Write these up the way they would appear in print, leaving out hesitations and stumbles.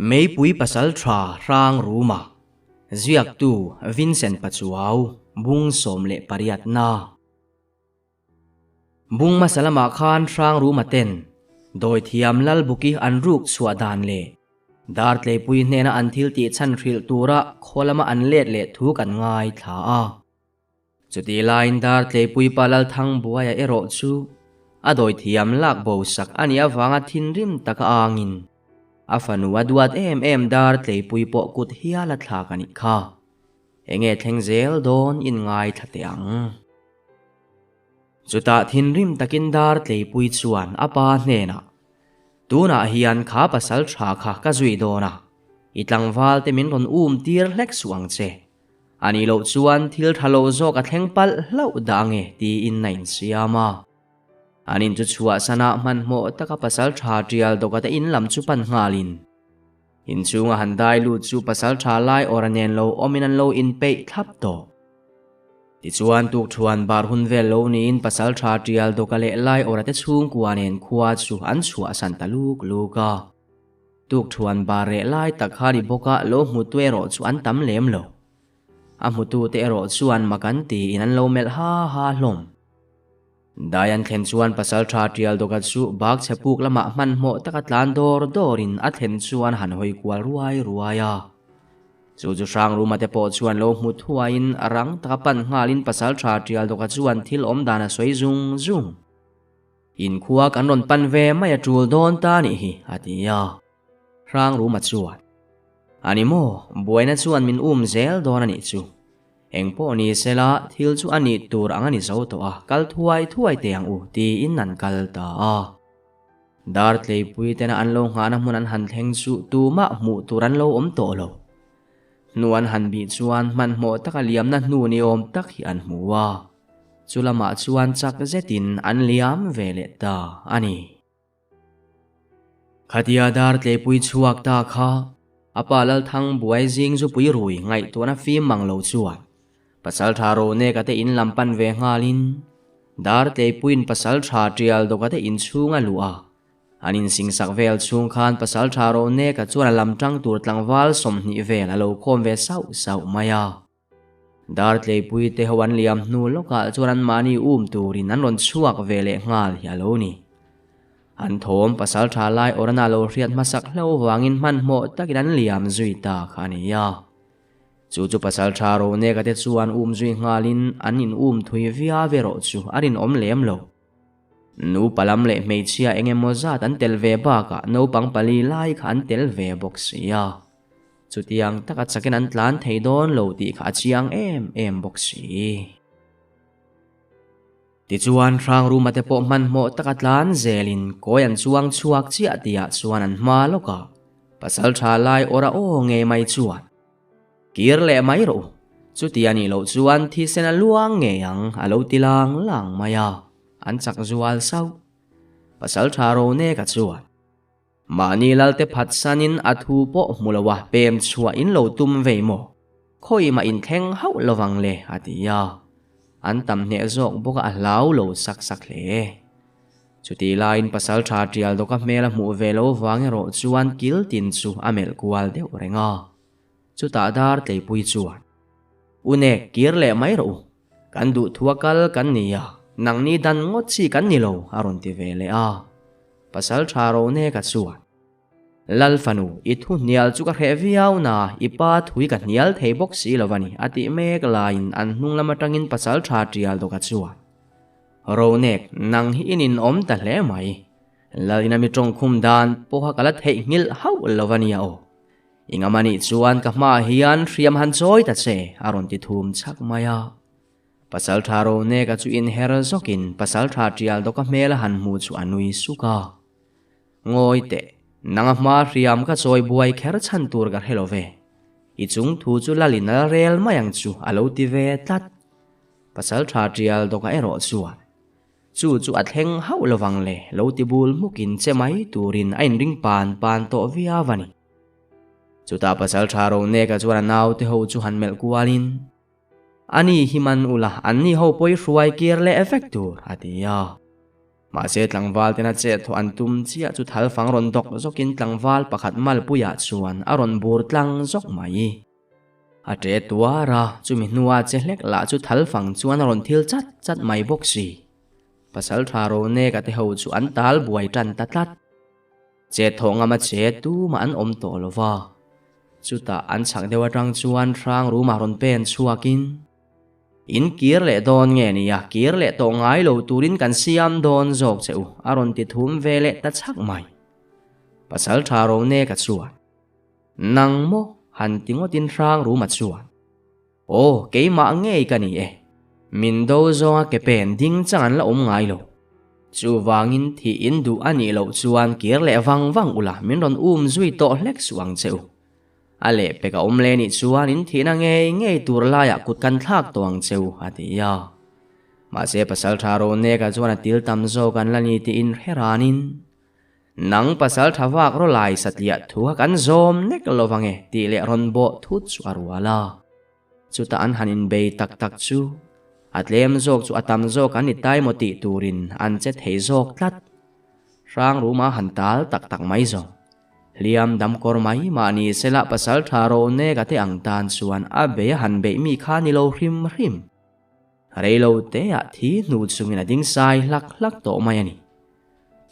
Meipui Pasalṭha Hrang Ruma, Ziaktu Vincent Pachuau, Bung 18 na. Bung hmasa lamah khan Hrang Ruma ten Dawithiam Lalbuki an ruk chhuah dan leh Dartleipui hnena an thil tih chhan hrilh tura khaw lama an let leh thu kan ngaithla a. Chutih laiin Dartleipui pa Lalthangbuaia erawh chu a dawithiam lak bo sak a nih avanga thinrim taka angin a fanu a duat em em Dartleipui pawh kut hial a thlak a nih kha. Enge thleng zel dawn in ngaithla teh ang. Chutah thinrim takin Dartleipui chuan a pa hnenah, Tunah hian kha pasal tha kha ka zui dawn a, i tlangval te min rawn um tir hlek suh ang che. A nih loh chuan thil tha lo zawk a thleng palh hlauh dah ange tiin a insiam a. An in chu chhuahsan ah hmanhmawh taka pasal tha tial dawka te in lam chu pan nghalin inchhunga han dai lut chu pasal tha lai awra nen lo awmin an lo inpeih thlap tawh. Tichuan tukthuan bar hun vel lo niin pasal tha tial dawka leh lai awra te chhungkua nen khua chu an chhuahsan ta luk luk a. Tukthuan bar reh lai tak kha ni bawk a, lo hmutu erawh chu an tam lem lo. A hmutute erawh chuan mak an tiin an lo melh ha ha hlawm. Dai an thlen chuan pasal tha tial dawka chu bak chhe puk lamah hmanhmawh taka tlan dawr dawrin a thlen chuan han hawi kual ruai ruai a. Chu chu Hrangruma te pawh chuan lo hmu thuaiin a rang taka pan nghalin pasal tha tial dawka chuan thil awm dan a sawi zung zung. Inkhua kan rawn pan ve mai a tul dawn ta nih hi, a ti a. Hrangruma chuan, A ni maw, buaina chuan min um zel dawn a nih chu. Engpawh ni sela, thil chu a nih tur ang a ni zo tawh a, kal thuai thuai teh ang u, tiin an kal ta a. Dartleipui tena an lo nghahna hmun an han thleng chu tumah hmuh tur an lo awm tawh lo. Hnu an han bih chuan hmanhmawh taka liamna hnu ni awm tak hi an hmu a. Chu lamah chuan chak zetin an liam ve leh ta a ni. Khatia dar tleipui chhuak ta kha a pa Lalthang buai zing zupui rui ngaihtuahna fim mang lo chuan Pasaltha Roneka te in lam pan ve nghalin dar tleipuiin Pasaltha Tialdawka te inchhung a luh a. An insingsak vel chhung khan Pasaltha Roneka chuan a lam tang tur tlangval 20 vel a lo khawm ve sauh sauh mai a. Dartleipui te ho an liam hnu lawkah chuan anmahni um turin an rawn chhuak ve leh nghal hi a lo ni. An thawm pasal tha lai awrana lo hriat hmasak hlo vangin hmanhmawh takin an liam zui ta kha a ni a. Chu chu pasal tha Roneka te chuan um zui nghalin an in um thui viau erawh chu a rinawm lem lo. Nupa lam leh hmeichhia eng emaw zat an tel ve bakah naupang pali lai kha an tel ve bawk si a. Chutiang taka chakin an tlan thei dawn lo tih kha a chiang em em bawk si. Tichuan Hrangruma te pawh hmanhmawh taka tlan zelin kawi an chuang chhuak chiah tihah chuan an hma lawk a, Pasaltha lai awra aw ngei mai chuan, Kir leh mai rawh u, chuti a nih loh chuan thisen a luang ngei ang a lo ti lang lang mai a, an chak zual sauh. Pasaltha Roneka chuan, Mahni lalte phatsanin a thu pawh hmu lo a, pem chhuah in lo tum vei maw? Khawimah in thleng hauh lovang le, a ti a. An tam hneh zawk bawk a, a hlau lo sak sak hle. Chutih laiin pasal tha tial dawka hmel a hmuh ve lo vang erawh chuan kil tin chu a melh kual deuh reng a. Chutah dar tleipui chuan, U nek kir leh mai rawh u, kan duhthua kal kan ni a, nangni dan ngawt chi kan ni lo, a rawn ti ve leh a. Pasal tha Roneka chuan, Lal fanu, i thu hnial chu ka hreh viau na, i pa thui ka hnial thei bawk si lo a ni, a tih mek laiin an hnung lam atangin pasal tha tial dawka chuan, Ronek, nang hi i ninawm ta hle mai. Lalina mi tawngkhum dan pawha ka la theihnghilh hauh lo a nia aw. I ngam anih chuan ka hmaah hian hriam han chawi ta che, a rawn ti thum chhak mai a. Pasaltha Roneka chu inher zawkin Pasaltha Tialdawka hmel a han hmu chu a nui suk a. Ngawi teh, nang a hma hriam ka chawi buai kher chhan tur ka hre lo ve. I chung thu chu lalin a la rel mai ang chu a lo ti ve tlat. Pasaltha Tialdawka erawh chuan Chu chu a thleng hauh lovang le, lo ti bul hmukin che mai turin a inring pan pan tawh viau a ni. Chutah pasal tha Roneka chuan a naute ho chu han melh kualin, Ani hi man ula, anni ho pawh i hruai kir leh vek tur, a ti a. Mahse tlangval tena chet thawh an tum chiah chu thal fang rawn dawk zawkin tlangval pakhat malpuiah chuan a rawn bur tlang zawk mai. A ṭe tuar a, chumi hnua che hlek lah chu thal fang chuan a rawn thil chat chat mai bawk si. Pasalṭha Roneka te ho chu an tal buai ṭan ta tlat. Chet thawh ngam a che tumah an awm tawh lo va. Chutah an chhak deuh aṭang chuan hrang rumah rawn pen chhuakin, In kir leh dawn nge nia, kir leh tawh ngai lo turin kan siam dawn zawk che u, a rawn ti thum ve leh ta chhak mai. Pasalṭha Roneka chuan, Nang maw? han ti ngawtin hrang ruma chuan, Aw, keimah ngei ka ni e. Min do zawnga ke pen ding chang an la awm ngai lo. Chuvangin thih in duh a nih loh chuan kir leh vang vang ula min rawn um zui tawh hlek suh ang che u. A lehpek a awm leh nih chuan in thihna ngei ngei tur laiah kut kan thlak tawh ang che u, a ti a. Mahse Pasaltha Roneka chuan a til tam zawk an la ni tiin hre ranin, Nang pasal tha vak raw lai satliah thu kha kan zawm nek lo vang e tih leh rawn bawh thut chu a rual a. Chutah an han inbei tak tak chu a tlem zawk chu a tam zawk an ni tai maw tih turin an che thei zawk tlat. Hrang ruma han tal tak tak mai zawng. Hliam dam kawr mai mahni sela pasal tha raw nek a te ang tan chuan a bei a han beih mi kha ni lo hrim hrim. Reilo teah thi hnu chungin a ding sai hlak hlak tawh mai a ni.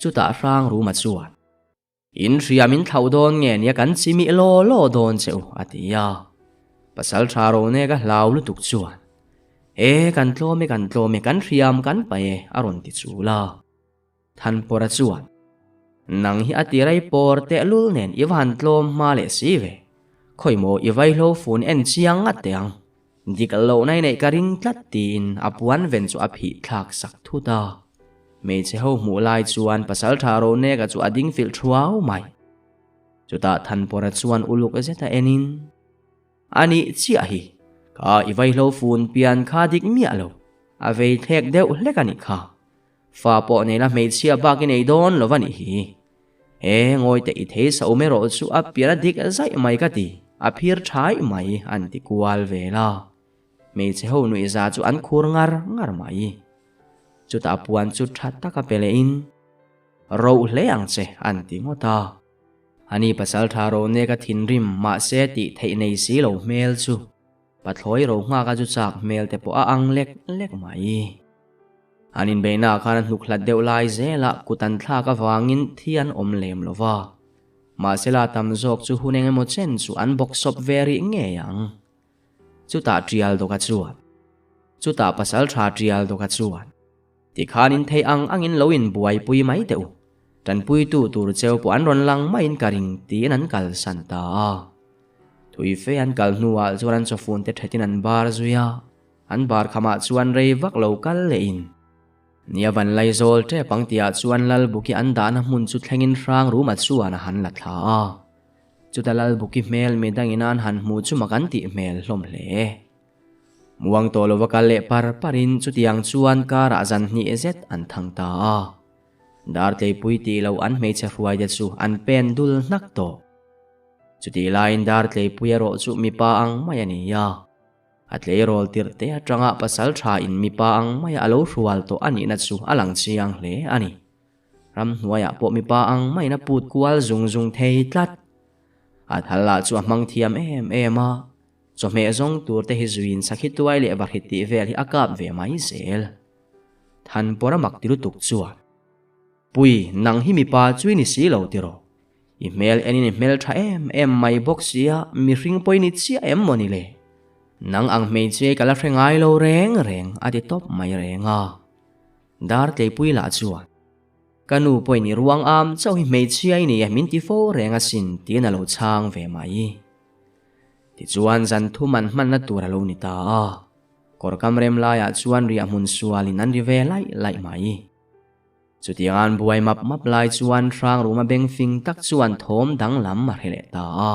Chutah hrang ruma chuan, In hria min thlauh dawn nge nia kan chimih law law dawn che u, a ti a. Pasal tha Roneka hlau lutuk chuan, E, kan tlawm e, kan tlawm e, kan hriam kan paih e, a rawn ti chul a. Thanpawra chuan, Nang hi a ti rei pawr tehlul nen i va han tlawm hma leh si ve. Khawi maw i vaihlo fun en chiang ngat teh ang. Dik lohna i neih ka ring tlat tiin a puan ven chu a phih thlak sak thut a. Hmeichhe ho hmuh lai chuan Pasaltha Roneka chu a ding filh thuau mai. Chutah Thanpawra chuan uluk zeta enin, A nih chiah hi, ka i vaihlo fun pian kha dik miah lo, a vei thlek deuh hlek a nih kha. Fa pawh neila hmeichhia bak i nei dawn lo va nih hi. He ngawi teh i thei sa um erawh chu a pian a dik zaih mai ka ti, a phir thaih mai an ti kual vel a. Hmeichhe ho nuihza chu an khur ngar ngar mai. Chutah puan chu tha taka pe lehin, Roh hle ang che an ti ngawt a. Ani pasal tha Roneka thinrim mahse tih theih nei si lo hmel chu. Pathlawi ro nghaka chu chak hmel te pawh a ang lek lek mai. An inbeihnaah khan a hnuk hlat deuh lai zelah kut an thlak avangin thi an awm lem lo va. Mahsela tam zawk chu hun eng emaw chen chu an bawk sawp ve rih ngei ang. Chutah Tial Dawka chuan. Chutah Pasal Tha Tial Dawka chuan. Tikhan in theih ang angin lo inbuaipui mai teh u. Tanpuitu tur cheu pawh an rawn lang maiin ka ring tiin an kalsan ta a. Thui fe an kal hnuah chuan an chawfun te thetin an bar zui a, an bar khamah chuan rei vak lo kal lehin. Nia van Laizawl tep ang tihah chuan Lalbuki an dahna hmun chu thlengin hrang ruma chuan a han la thla a. Chuta Lalbuki hmel midangin an han hmu chu mak an tih hmel hlawm hle. Muang tawh lova kal leh par parin chutiang chuan karah zan hnih zet an thang ta a. Dartleipui tih loh an hmeichhe hruaite chu an pen dul hnak tawh. Chutih laiin Dartleipui erawh chu mipa ang mai a ni a. A tleirawl tirh te atanga pasal tha in mipa ang maia a lo hrual tawh a nihna chu a lang chiang hle a ni. Ramhnuaiah pawh mipa ang maiin a put kual zung zung thei tlat. A thal lah chu a hmang thiam em em a. Chawhmeh zawng tur te hi zuiin sakhi tuai leh vahrit tih vel hi a kap ve mai zel. Thanpawr a mak ti lutuk chuan, Pui, nang hi mipa chu i ni si lo tiraw? I hmel enin i hmel tha em em mai bawk sia, mihring pawh i ni chiah em maw ni le? Nang ang hmeichhe ka la hre ngai lo reng reng a ti tawp mai reng a. Dartleipui lah chuan, Ka nu pawhin i ruang am chauh hi hmeichhia i ni e min ti fo reng asin tiin a lo chhang ve mai. Tichuan zan thum an hmanna tur a lo ni ta a. Kawr kam rem laiah chuan riah hmun sualin an ri ve laih laih mai. Chutiang an buai map map lai chuan hrang ruma beng fing tak chuan thawm danglam a hre leh ta a.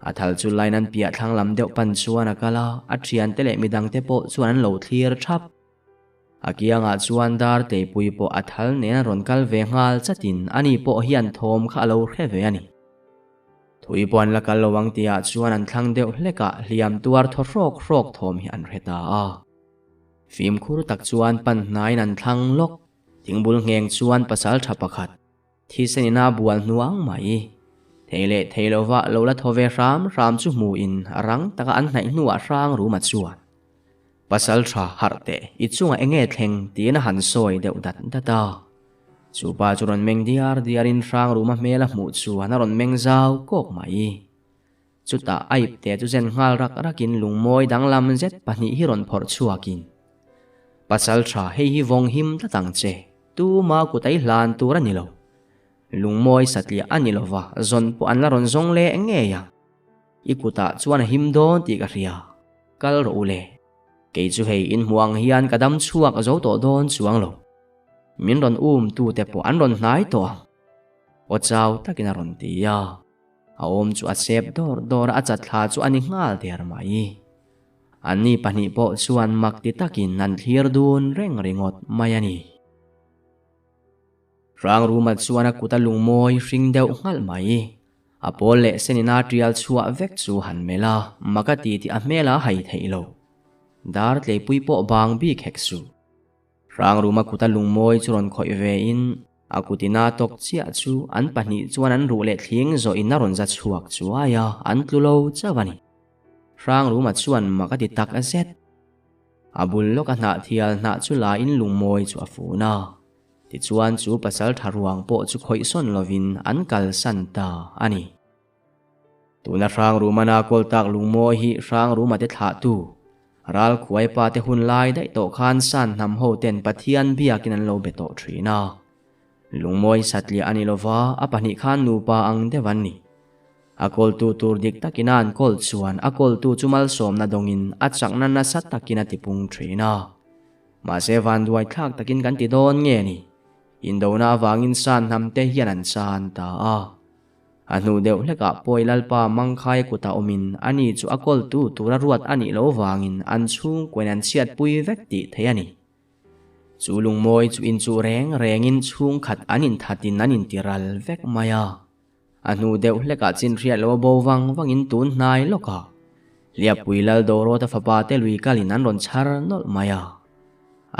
A thal chu line an piah thlang lam deuh pan chuan a kal a, a thiante leh midangte pawh chuan an lo thlir thap. A kiangah chuan dar teipui pawh a thal nen a rawn kal ve nghal chatin ani pawh hian thawm kha a lo hre ve a ni. Thui pawh an la kal lo ang tihah chuan an thlang deuh hlekah hliam tuar thaw hrawk hrawk thawm hi an hre ta a. Fimkhur tak chuan pan hnaiin an thlang lawk. Thingbul ngheng chuan pasalṭha pakhat thisen ina bual hnuang mai. Thei leh thei lova lo la thaw ve hram hram chu hmuin rang taka an hnaih hnuah Hrangruma chuan Pasalṭha harh teh i chungah enge thleng tiin a han sawi deuh dat dat a. Chu pa chu rawn meng diar diarin Hrangruma hmel a hmuh chuan a rawn meng zau kawk mai. Chutah a ipte chu zen nghal rak rakin lungmawi danglam zet pahnih hi rawn phawrh chhuakin, Pasalṭha hei hi vawng him tlat ang che, tuma kut a i hlan tur a ni lo. Lungmawi satliah a ni lova, zawn pawh an la rawn zawng leh ngei ang. I kutah chuan a him dawn tih ka hria, kal rawh u le. Kei chu hei inhmuh ang hian ka dam chhuak zo tawh dawn chuang lo. Min rawn um tute pawh an rawn hnai tawh ang. Aw chau takin a rawn ti a. A awm chu a sep dawr dawr a, a chatthla chu a ni nghal der mai. Anni pahnih pawh chuan mak ti takin an thlir dun reng ringawt mai a ni. Hrangruma chuan a kut a lungmawi hring deuh nghalh mai. A pawl leh senina tial chhuah vek chu han melh a, mak a ti tih a hmel a hai theih lo. Dar tleipui pawh bang bik hek suh. Hrangruma kut a lungmawi chu rawn khawih ve in, a kutina tawk chiah chu an pahnih chuan an ruh leh thling zawh in a rawn za chhuak chuai a, an tlu lo chauh a ni. Hrangruma chuan mak a ti tak zet. A bul lawk a hnah thial hnah chu la in lungmawi chu a fun a. Tichuan chu pasal tha ruang pawh chu khawih sawn lovin an kalsan ta a ni. Tuna Hrangrumana kawl tak lungmawi hi Hrangruma te thlahtu, Ralkhuai pa te hun lai daih tawh khan san hnam ho ten Pathian biakin an lo be tawh thin a. Lungmawi satliah a ni lova, a pahnih khan nupa ang deuh an ni. A kawltu tur dik takina an kawl chuan a kawltu chu malsawmna dawngin a chakna nasa takin a tipung thin a. Mahse vanduai thlak takin kan ti dawn nge ni? Indona avangin san hnam te hian an chan ta a. A hnu deuh hlekah pawi Lalpa Mangkhai kutah awmin ani chu a kawltu tura ruat a nih loh vangin an chhungkuain an chhiatpui vek tih theih a ni. Chu lungmawi chu inchuh reng rengin chhungkhat an inthatin an intiral vek mai a. A hnu deuh hlekah chin hriat lo a bo vang vangin tun hnai lawkah Hliappui Lal Dorota fapa te lui kalin an rawn chhar nawlh mai a.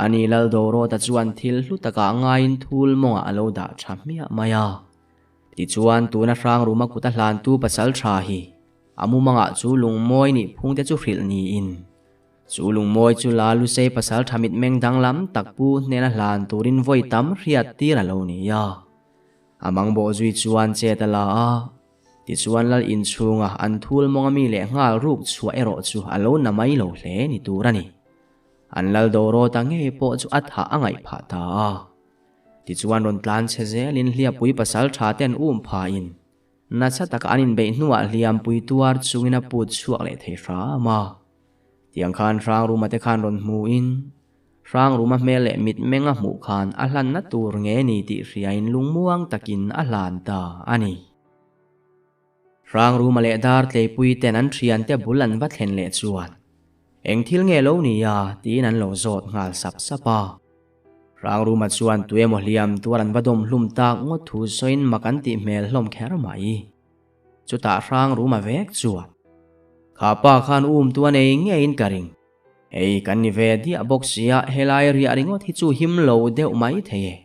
Ani Lal Dorota chuan thil hlu takah ngaiin thul mawngah a lo dah tha hmiah mai a. Tichuan tuna Hrangruma kut a hlantu pasal tha hi a mumangah chu lungmawi nih phungte chu hrilh niin chu lungmawi chu la Lusei pasal tha mitmeng danglam tak pu hnena hlan turin vawi tam hriat tir a lo ni a. A mang bawh zui chuan chet a la a, tichuan lal inchhunga an thul mawng ami leh nghal ruk chhuah erawh chu a lo na mai lo hle ni tur a ni. An lal Dorota ngei pawh chu a thah a ngaih phah ta a. Tichuan rawn tlan chhe zelin hliapui pasal tha ten um phahin nasa taka an inbeih hnuah hliampui tuar chungin a put chhuak leh thei hram a. Tiang khan Hrangruma te khan rawn hmuin Hrangruma hmel leh mitmeng a hmuh khan a hlanna tur nge ni tih hriain lungmuang takin a hlan ta a ni. Hrangruma leh Dartleipui ten an thiante bul an va thlen leh chuan eng thil nge lo ni a tiin an lo zawt nghal sap sap a. Hrangruma chuan tuemaw hliam tuar an va dawm hlum tak ngawt thu sawiin mak an tih hmel hlawm kher mai. Chutah Hrangruma vek chuan, Kha pa khan um tu a nei ngeiin ka ring. Hei kan ni ve diah bawk sia helai riah ringawt hi chu him lo deuh mai thei e.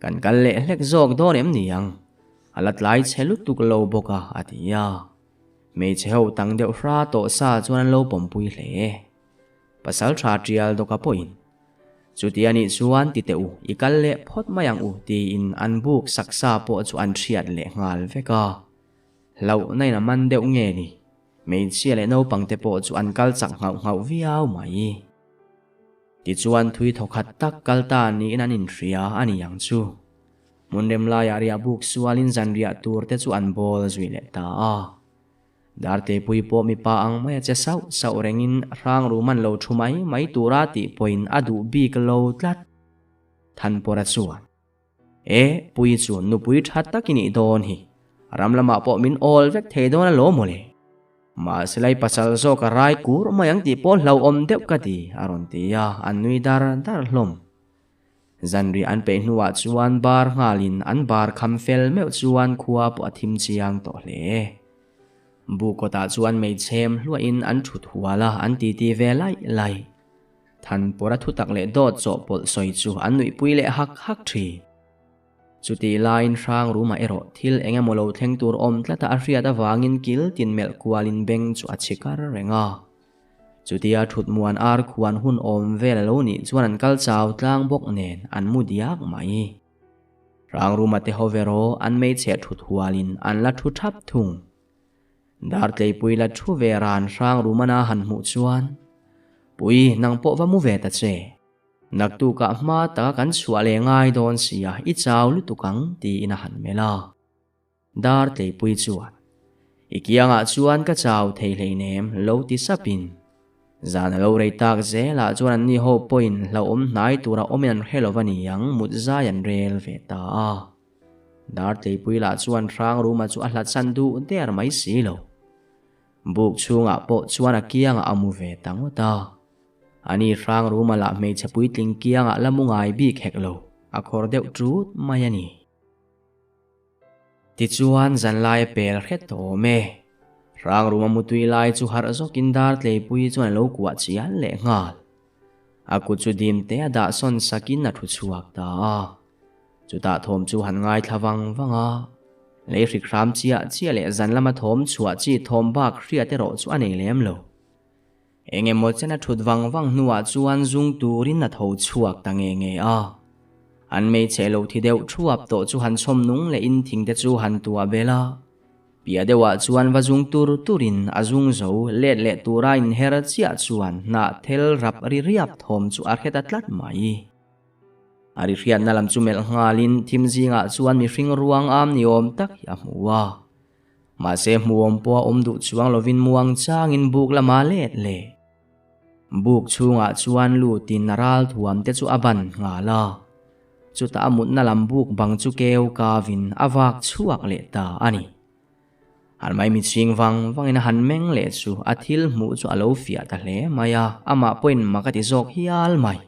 Kan kal leh hlek zawk dawn em ni ang? A la tlai chhe lutuk lo bawk a, a ti a. Hmeichhe ho tang deuh hra tawh sa chuan an lo pawmpui hle. Pasal tha tial dawka pawhin, Chuti a nih chuan ti teh u, i kal leh phawt mai ang u tiin an buk sak sa pawh chu an hriat leh nghal vek a. Hlauhna in a man deuh nge ni? Hmeichhia leh naupangte pawh chu an kal chak nghauh nghauh viau mai. Tichuan thui thawkhat tak kal ta niin an inhria a ni ang chu. Hmun rem laiah riah buk sualin zanriah tur te chu an bawl zui leh ta a. Darteipui pawh mipa ang maia che sauh sauh rengin Hrangruman lo thu mai mai tura tih pawhin a duh bik lo tlat. Thanpawra chuan. E, Pui chu nupui tha tak i nih dawn hi. Ram lamah pawh min awl vek thei dawn alawm mawle. Mahse lai pasal zawk a rai kur mai ang tih pawh hlauhawm deuh ka ti, a rawn ti a, an nui dar dar hlawm. Zanriah an peih hnuah chuan bar nghalin an bar kham fel meuh chuan khua pawh a thim chiang tawh hle. Bukawtah chuan meichhem hluahin an thut hual a, an titi ve laih laih. Thanpawra thutak leh dawt chawhpawlh sawi chu an nuihpui leh hak hak thin. Chutih laiin Hrangruma erawh thil eng emaw lo thleng tur awm tlata a hriat avangin kil tin melh kualin beng chu a chhi kar reng a. Chutia thutmuan ar khuan hun awm vel a lo nih chuan an kal chau tlang bawk nen an mu diak mai. Hrangruma te ho veraw an hmeichhe thut hualin an la thu thap thung. Dartleipui la thu ve ran Hrangrumana han hmuh chuan, Pui, nang pawh va mu ve ta che. Naktukah hma taka kan chhuah leh ngai dawn sia, i chau lutuk ang, tiin a han melh a. Dartleipui chuan, I kiangah chuan ka chau thei hleinem, lo ti sapin. Zan a lo rei tak zelah chuan anni ho pawhin hlauhawm hnai tura awmin an hre lo va ni ang, mut zai an rel ve ta a. Dartleipui lah chuan Hrangruma chu a hlatsan duh der mai si lo. Buk chhungah pawh chuan a kiangah a mu ve ta ngawt a. Ani Hrangruma lah hmeichhe puitling kiangah la mu ngai bik hek lo, a khawr deuh ṭut mai a ni. Tichuan zanlai a pel hret tawh awm e. Hrangruma mutui lai chu harh zawkin Dartleipui chuan a lo kuah chial leh nghal. A kut chu dim te a dah sawn sakin a thu chhuak ta a. Chutah thawm chu han ngaithla vang vang a. Lei hrik hram chiah chiah leh zan lama thawm chhuah chi thawm bak hriat erawh chu a nei lem lo. Eng emaw chen a thut vang vang hnuah chuan zung turin a tho chhuak ta nge nge a. An hmeichhe lo thi deuh thuap tawh chu han chhawm nung lehin thingte chu han tuah bel a. Piah deuhah chuan va zung tur turin a zung zo let leh tura inher chiah chuan hnah thel rap ri riap thawm chu a hre ta tlat mai. A ri hriatna lam chu melh nghalin thim zingah chuan mihring ruang am ni awm tak hi a hmu a. Mahse hmuhawm pawh a awm duh chuang lovin muang changin buk lama let leh. Buk chhungah chuan lutin a ral thuam te chu a ban nghal a. Chutah a mutna lam buk bang chu keu kavin a vak chhuak leh ta a ni. Han mai mitchhing vang vangin a han meng leh chu a thil hmuh chu a lo fiah ta hle mai a, amah pawhin mak a ti zawk hial mai.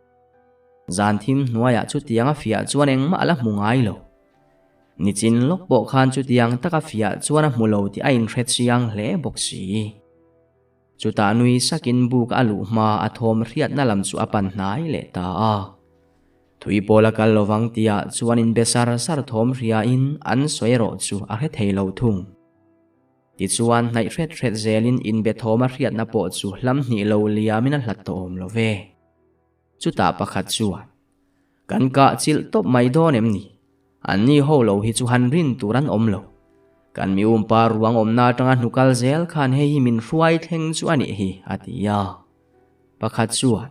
Zan thim hnuaiah chutiang a fiah chuan engmah a la hmu ngai lo. Nichin lawk pawh khan chutiang taka fiah chuan a hmu lo tih a inhre chiang hle bawk si. Chutah nui sakin buk a luh hma a thawm hriatna lam chu a pan hnai leh ta a. Thui pawl a kal lovang tihah chuan inbe sar sar thawm hriain an sawi erawh chu a hre thei lo thung. Tichuan hnaih hret hret zelin inbe thawm a hriatna pawh chu hlam hnih lo liamin a hlat tawh awm lo ve. Chutah pakhat chuan, Kan kah chilh tawp mai dawn em ni? Anni ho lo hi chu han rin tur an awm lo. Kan mi umpa ruang awmna atanga hnukal zel khan hei hi min hruai thleng chu a nih hi, a ti a. Pakhat chuan,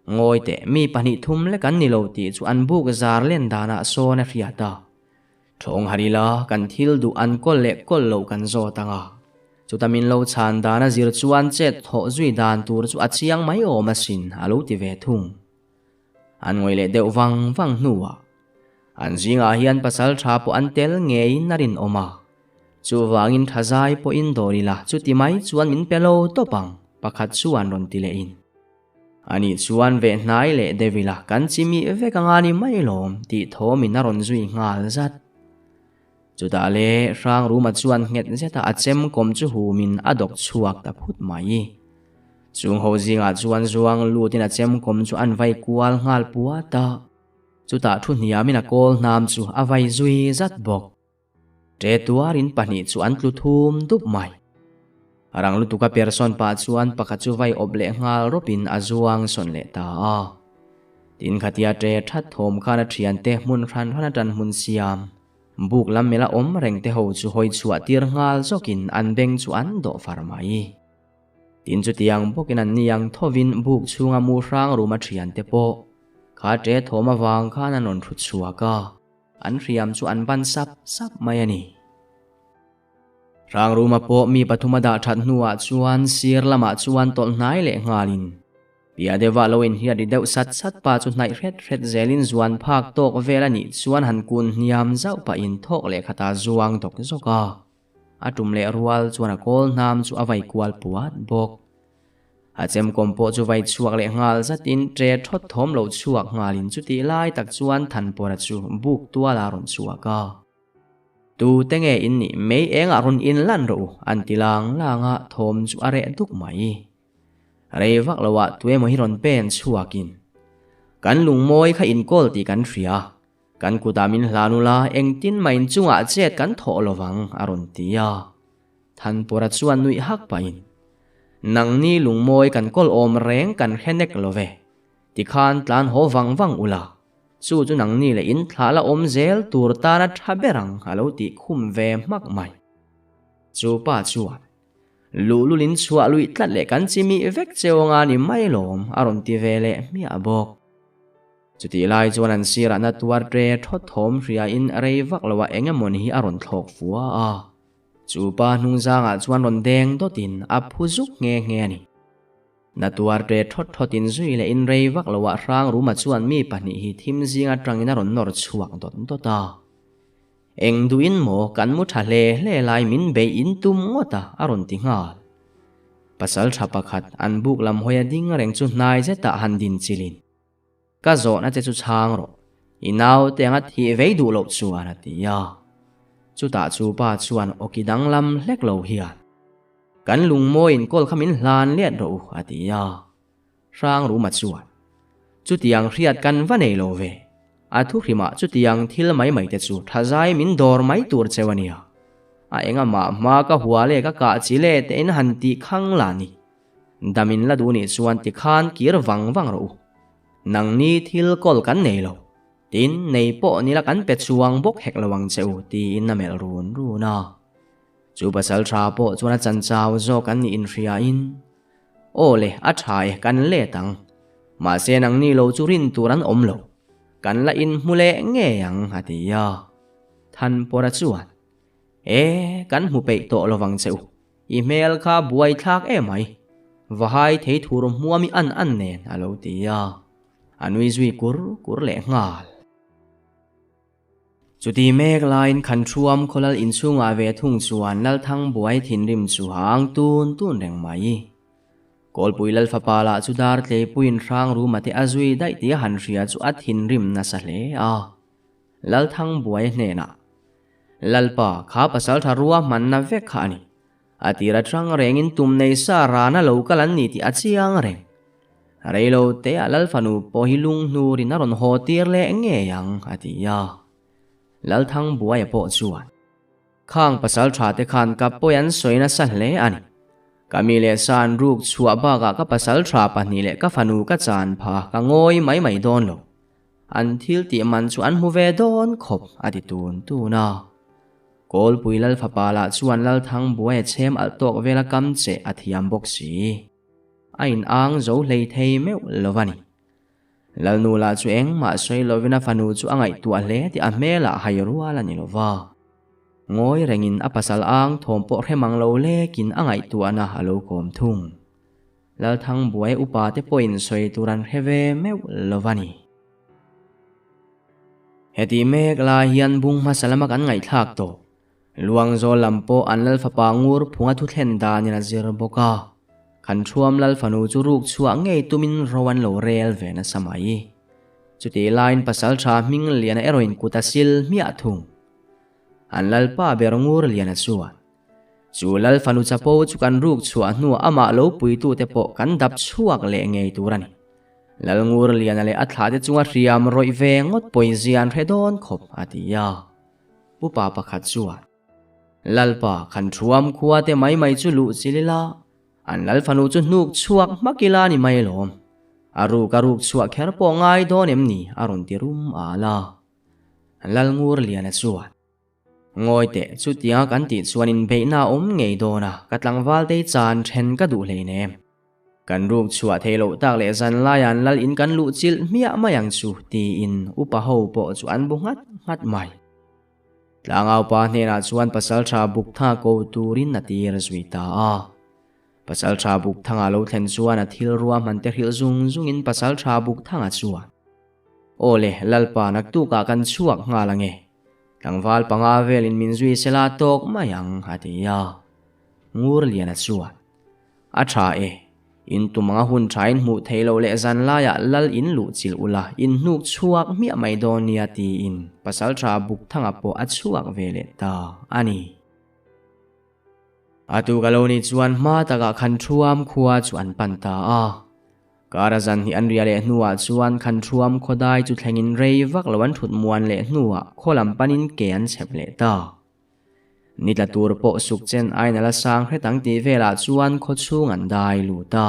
Ngawi teh, mi pahnih thum lek an ni lo tih chu an buk zar len danah sawn a hriat a. Thawng har ila, kan thil duh an kawl leh kawl loh kan zawt ang a. Chuta min lo chhan dan a zir chuan chet thawh zui dan tur chu a chiang mai awm asin, a lo ti ve thung. An ngawih leh deuh vang vang hnuah an zingah hian pasal tha pawh an tel ngeiin a rinawm a. Chuvangin tha zai pawhin dawr ila chuti mai chuan min pe lo tawp ang, pakhat chuan rawn ti lehin. Anih chuan veh hnai leh deuh ila kan chi mih vek anga ni mai lawm tih thawmin a rawn zui nghal zat. Chutah le Hrangruma chuan nghet zeta a chem kawm chu humin a dawk chhuak ta phut mai. Chung ho zingah chuan zuang lutin a chem kawm chu an vai kual nghal puat a. Chutah thu hniamin a kawl hnam chu a vai zui zat bawk. Ṭe tuarin pahnih chu an tlu thum dup mai. Rang lutuka persawn pah chuan pakhat chu vai awp leh nghal rawpin a zuang sawn leh ta a. Tin khatia ṭe ṭhat thawm khan a ṭhiante hmun hran hran a ṭan hmun siam, buk lam mela awm reng te ho chu hawi chhuah tir nghal zawkin an beng chu an dawh far mai. Tin chutiang bawkin an niang thovin buk chhunga mu hrang rum a ṭhiante pawh kha ṭe thawm avang khan an rawn hrut chhuak a. An hriam chu an ban sap sap mai a ni. Hrangruma pawh mi pathum a dah that hnuah chuan sir lamah chuan tawlh hnai leh nghalin piah deuhah lo inhriat ri deuh sat sat pa chu hnaih hret hret zelin zuan phak tawk vel a nih chuan han kun hniam zauh pahin thawk leh khatah zuang dawk zawk a. A tum leh rual chuan a kawl hnam chu a vai kual puat bawk. A chemkawm pawh chu vai chhuak leh nghal zatin ṭe ṭhawt thawm lo chhuak nghalin chutih lai tak chuan Thanpawra chu buk tual a rawn chhuak a. Tu te nge in nih mei engah rawn in lan rawh u an ti lang lang a, thawm chu a reh duk mai. Rei vak loah tuemaw hi rawn pen chhuakin, Kan lungmawi kha inkawl tih kan hria, kan kutah min hlan ula engtin mah inchungah chet kan thawh lovang a rawn ti a. Thanpawra chuan nuih hak pahin, Nangni lungmawi kan kawl awm reng kan hre nek lo ve, tikhan tlan haw vang vang ula, chu chu nangni leh in thlah la awm zel tur tana tha ber ang a lo tih khum ve hmak mai. Chu pa chuan, Luhlulin chhuah luih tlat leh kan chimih vek cheu anga ni mai lawm a rawn ti ve leh hmiah bawk. Chutih lai chuan an sirah na tuar ṭe ṭhawt thawm hriain rei vak loah eng emawni hi a rawn thlawk fua a. Chu pa hnungzangah chuan rawn deng dawtin a phu zuk nghe nghe a ni. Na tuar ṭe ṭhawt ṭhawtin zui leh in rei vak loah hrang ruma chuan mi pahnih hi thim zing aṭangin a rawn nawr chhuak dawt dawt a. Eng duhin maw kan mu ṭha hle hle lai min beih in tum ngawt a a rawn ti nghal. Pasal ṭha pakhat an buk lam hawi a ding reng chu hnai zetah han din chilin. Ka zawhna che chu chhang rawh, i naute anga thih vei duh loh chuan a ti a. Chutah chu pa chuan awki danglam hlek lo hian, Kan lungmawi inkawl kha min hlan let rawh u a ti a. Hrangruma chuan, Chutiang hriat kan va nei lo ve, a thuhrimah chutiang thil mai mai te chu thazai min dawr mai tur cheu a nia. A engamah hma ka hua leh ka kah chi le tein han tih khang la ni. Damin la duh nih chuan tikhan kir vang vang rawh u. Nangni thil kawl kan nei lo. Tin, nei pawh nila kan pe chuang bawk hek lo ang che u, tiin a melh run run a. Chu pasal tha pawh chuan a chan chau zawk an nih inhriain, Aw le, a tha e, kan let ang. Mahse nangni lo chu rin tur an awm lo. Kan la inhmu leh ngei ang, a ti a. Thanpawra chuan, E, kan hmu peih tawh lo vang che u. I hmel kha buai thlak em mai. Vahai thei thur hmuam i an an nen a lo ti a, a nui zui kur kur leh nghal. Chuti mek laiin Khanṭhuam khawlal inchhungah ve thung chuan Lalthangbuai thinrim chu hang tun tun reng mai. Kawlpui Lalfapa lah chu dar tleipuiin Hrangruma te a zui daih tih a han hria chu a thinrim nasa hle a. Lalthangbuai hnenah, Lalpa, kha pasaltha rua hmanna vek kha a ni. A tir atang rengin tum nei sa rana lo kal an ni tih a chiang reng. Reilo teah Lalfanu pawh hi lunghnur in a rawn haw tir leh ngei ang, a ti a. Lalthangbuaia pawh chuan, Khang pasaltha te khan ka pawi an sawi nasa hle a ni. Ka mi leh sa an ruk chhuah bakah ka pasaltha pahnih leh ka fanu ka chan pha ka ngawi mai mai dawn lo. An thil tih man chu an hmu ve dawn khawp, a ti tun tun a. Kawlpui Lalfapa lah chuan Lalthangbuai a chhem alh tawk vela kam che a thiam bawk si. A in ang zo hlei thei meuh lo a ni. Lalnu lah chu engmah sawi lovin a fanu chu a ngaihtuah hle tih a hmelah hai rual a ni lo va. Ngawi rengin a pasal ang thawm pawh hre mang lo lekin a ngaihtuahna a lo kawm thung. Lalthangbuai upa te pawhin sawi tur an hre ve meuh lo va ni. Hetih mek lai hian bung hmasa lama kan ngaihthlak tawh. Luangzawl lam pawh an Lalfapa ngur phunga thu thlen danin a zir bawk a. Khanṭhuam Lalfanu chu ruk chhuah ngei tumin ro an lo rel ve nasa mai. Chutih laiin pasalṭha hming liana erawhin kut a sil hmiah thung. An Lalpa ber ngur liana chuan. Chu Lal fanu chapo chu kan ruk chhuah hnuah amah lo puitute pawh kan dap chhuak leh ngei tur a ni. Lal ngur liana leh a thlahte chunga hriam rawih ve ngawt pawizia an hre dawn khawp, a ti a. Pupa pakhat chuan, Lalpa, khan thuam khua te mai mai chu luh chil ila, an Lal fanu chu hnuk chhuak hmak ila ni mai lawm. A ruk a ruk chhuah kher pawh ngai dawn em ni? a rawn ti rum al a. Lal ngur liana chuan, Ngawi teh, chutianga kan tih chuan inbeihna a awm ngei dawn a, ka tlangval te hi chan then ka duh hleinem. Kan ruk chhuah theih loh tak leh zan laiah an lal in kan luh chilh hmiah mai ang chu, tiin upa ho pawh chu an bu nghat nghat mai. Tlangaupa hnenah chuan pasaltha Bukthanga ko turin a tir zui ta a. Pasaltha Bukthanga lo thlen chuan a thil ruahman te hrilh zung zungin Pasaltha Bukthanga chuan, Aw le, Lalpa naktukah kan chhuak nghal ange. Tlangval panga velin min zui sela tawk mai ang, a ti a. Ngurliana chuan, A tha e, in tum anga hun thain hmuh theih loh leh zan laiah lal in luh chilh ula, in hnuk chhuak hmiah mai dawn nia tiin Pasaltha Bukthanga pawh a chhuak ve leh ta a ni. A tuk a lo nih chuan hma takah Khanṭhuam khua chu an pan ta a. Kara zan hnih an riah leh hnuah chuan Khanṭhuam khawdai chu thlengin rei vak lo an ṭhut muan leh hnuah khaw lam panin ke an chhep leh ta. Ni tla tur pawh suk chen aiin a la sang hret ang tih velah chuan khaw chhung an dai lut a.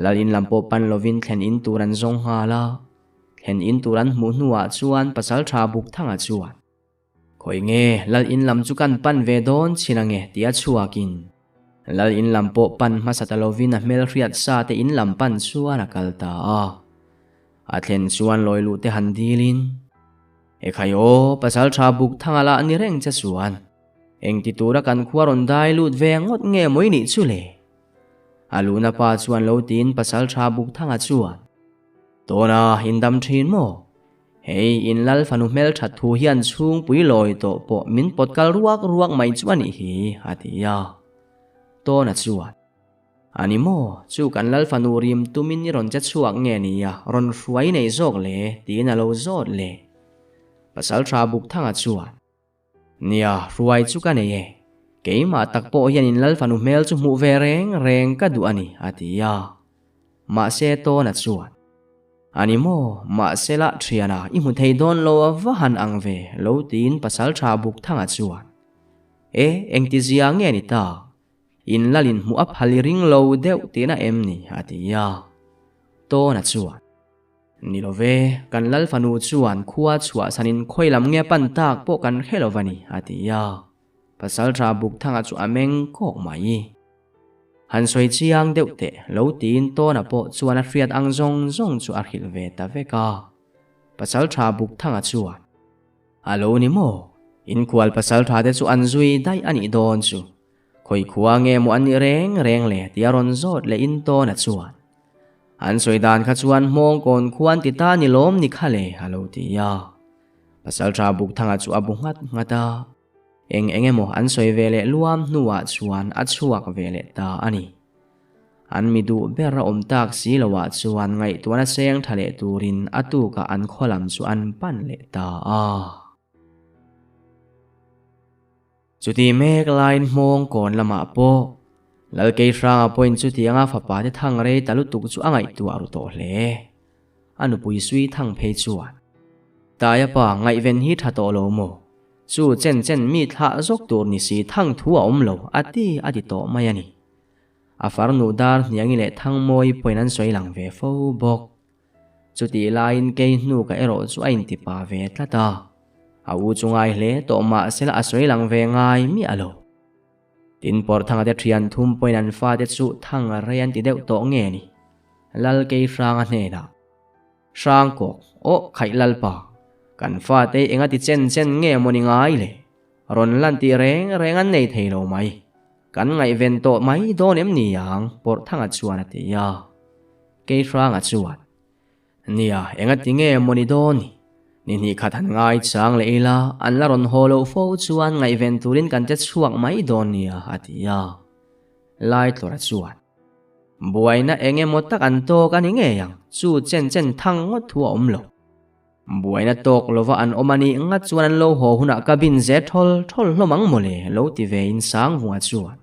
Lal in lam pawh pan lovin thlen in tur an zawng nghal a. Thlen in tur an hmuh hnuah chuan Pasalṭha Bukthanga chuan, Khawi nge Lal in lam chu kan pan ve dawn chin ange tia chhuakin Lal in lam pawh pan hmasa ta lovin a hmelhriat sa te in lam pan chuan a kal ta a. A thlen chuan lawi luh te han dilin, Ekhai aw, Pasalṭha Bukthanga lah ni reng che chuan engti tura kan khua rawn dai lut ve ngawt nge mawi nih chu le? A luhna pa chuan lo tiin Pasalṭha Bukthanga chuan, Tawna in dam ṭhin maw? Hei, in lal fanu hmelṭhat thu hian chhungpui lawi tawh pawh min pawt kal ruak ruak mai chu a nih hi, a ti a. Tawna chuan, A ni maw, chu kan lal fanu rim tumin i rawn che chhuak nge nia, rawn hruai nei zawk le, tiin a lo zawt le. Pasalṭha Bukthanga chuan, Nia, hruai chu ka nei e. Keimah tak pawh hian in lal fanu hmel chu hmuh ve reng reng ka duh a ni, a ti a. Mahse Tawna chuan, A ni maw, mahse lah thiana i hmu thei dawn lo a va han ang ve, lo tiin Pasaltha Bukthanga chuan, E, engti zia nge ni ta? In lal in hmuh a phal i ring lo deuh tihna em ni? a ti a. Tawna chuan. Ni lo ve, kan lal fanu chuan khua chhuahsanin khawi lam nge pan tak pawh kan hre lo va ni, a ti a. Pasalṭha Bukthanga chu a meng kawk mai. Han sawi chiang deuh teh lo tiin Tawna pawh chuan a hriat ang zawng zawng chu a hrilh ve ta vek a. Pasalṭha Bukthanga chuan, A lo ni maw? Inkhual pasalṭha te chu an zui daih a nih dawn chu. Khawi khua nge maw an nih reng reng le tia rawn zawt leh in Tawna chuan, An sawi dan kha chuan hmawng kawn khuan ti ta ni lawm ni kha le a lo ti a. Pasalṭha Bukthanga chu a bu nghat nghat a. Eng eng emaw an sawi ve leh luam hnuah chuan a chhuak ve leh ta a ni. An mi duh ber a awm tak si loah chuan ngaihtuahna seng ṭha leh turin a tukah an khaw lam chu an pan leh ta a. Chuti mek laiin hmawng kawn lamah pawh Lalkeihranga pawhin chutianga fapa te thang rei ta lutuk chu a ngaihtuah ru tawh hle. A nupui sui thang phei chuan, Taia pa, ngaihven hi tha tawh lo maw? Chu chen chen mi thlah zawk tur ni si thang thu a awm lo, a ti a ti tawh mai a ni. A farnu dar hniangi leh Thangmawi pawhin an sawi lang ve fo bawk. Chutih laiin kei hnu ka erawh chu a intipa ve tlat a, a u chu ngai hle tawh mah sela a sawi lang ve ngai miah lo. Tin Pawrthanga te thian thum pawhin an fate chu thang rei an ti deuh tawh nge ni? Lal kei hranga hnenah, Hrangkawk, aw khaih Lalpa, kan fate enga ti chen chen nge maw ni ngai le? Rawn lan tih reng reng an nei thei lo mai. Kan ngaihven tawh mai dawn em ni ang? Pawrthanga chuan a ti a. Kei hranga chuan, Nia, engati nge maw ni dawn ni? Ni hnih khat han ngai chang leh ila, an la rawn haw loh fo chuan ngaihven turin kan che chhuak mai dawn nia, a ti a. Laitlawra chuan, Buaina eng emaw tak an tawk a ni ngei ang, chu chen chen thang ngawt thu a awm lo. Buaina tawk lova an awm a nih ngat chuan an lo haw hunah ka bin ze thawl thawl hlawm ang mawle, lo ti ve in Sangvunga chuan,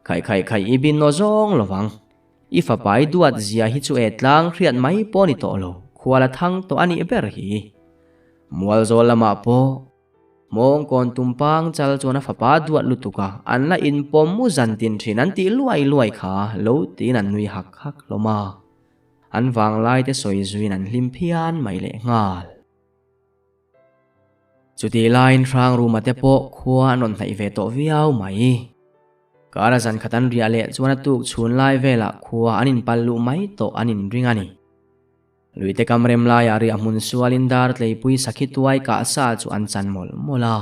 Khaih khaih khaih i bin naw zawng lovang. I fapa i duat zia hi chu e tlang hriat mai pawh ni tawh lo, khual a thang tawh a nih ber hi. Mualzawl lamah pawh Hmawngkawn tumpang chal chuan a fapa duat lutuk a, an la inpawm mu zan tin thin an tih luai luai kha lo tiin an nui hak hak hlawm a. An vanglai te sawi zuiin an hlim phian mai leh nghal. Chutih laiin Hrangruma te pawh khua an rawn hnaih ve tawh viau mai. Kara zan khat an riah leh chuan a tuk chhun lai velah khua an inpal luh mai tawh an inring a ni. Luite kam rem laiah riah hmun sualin dar tleipui sakhi tuai kah sa chu an chan mawlh mawlh a.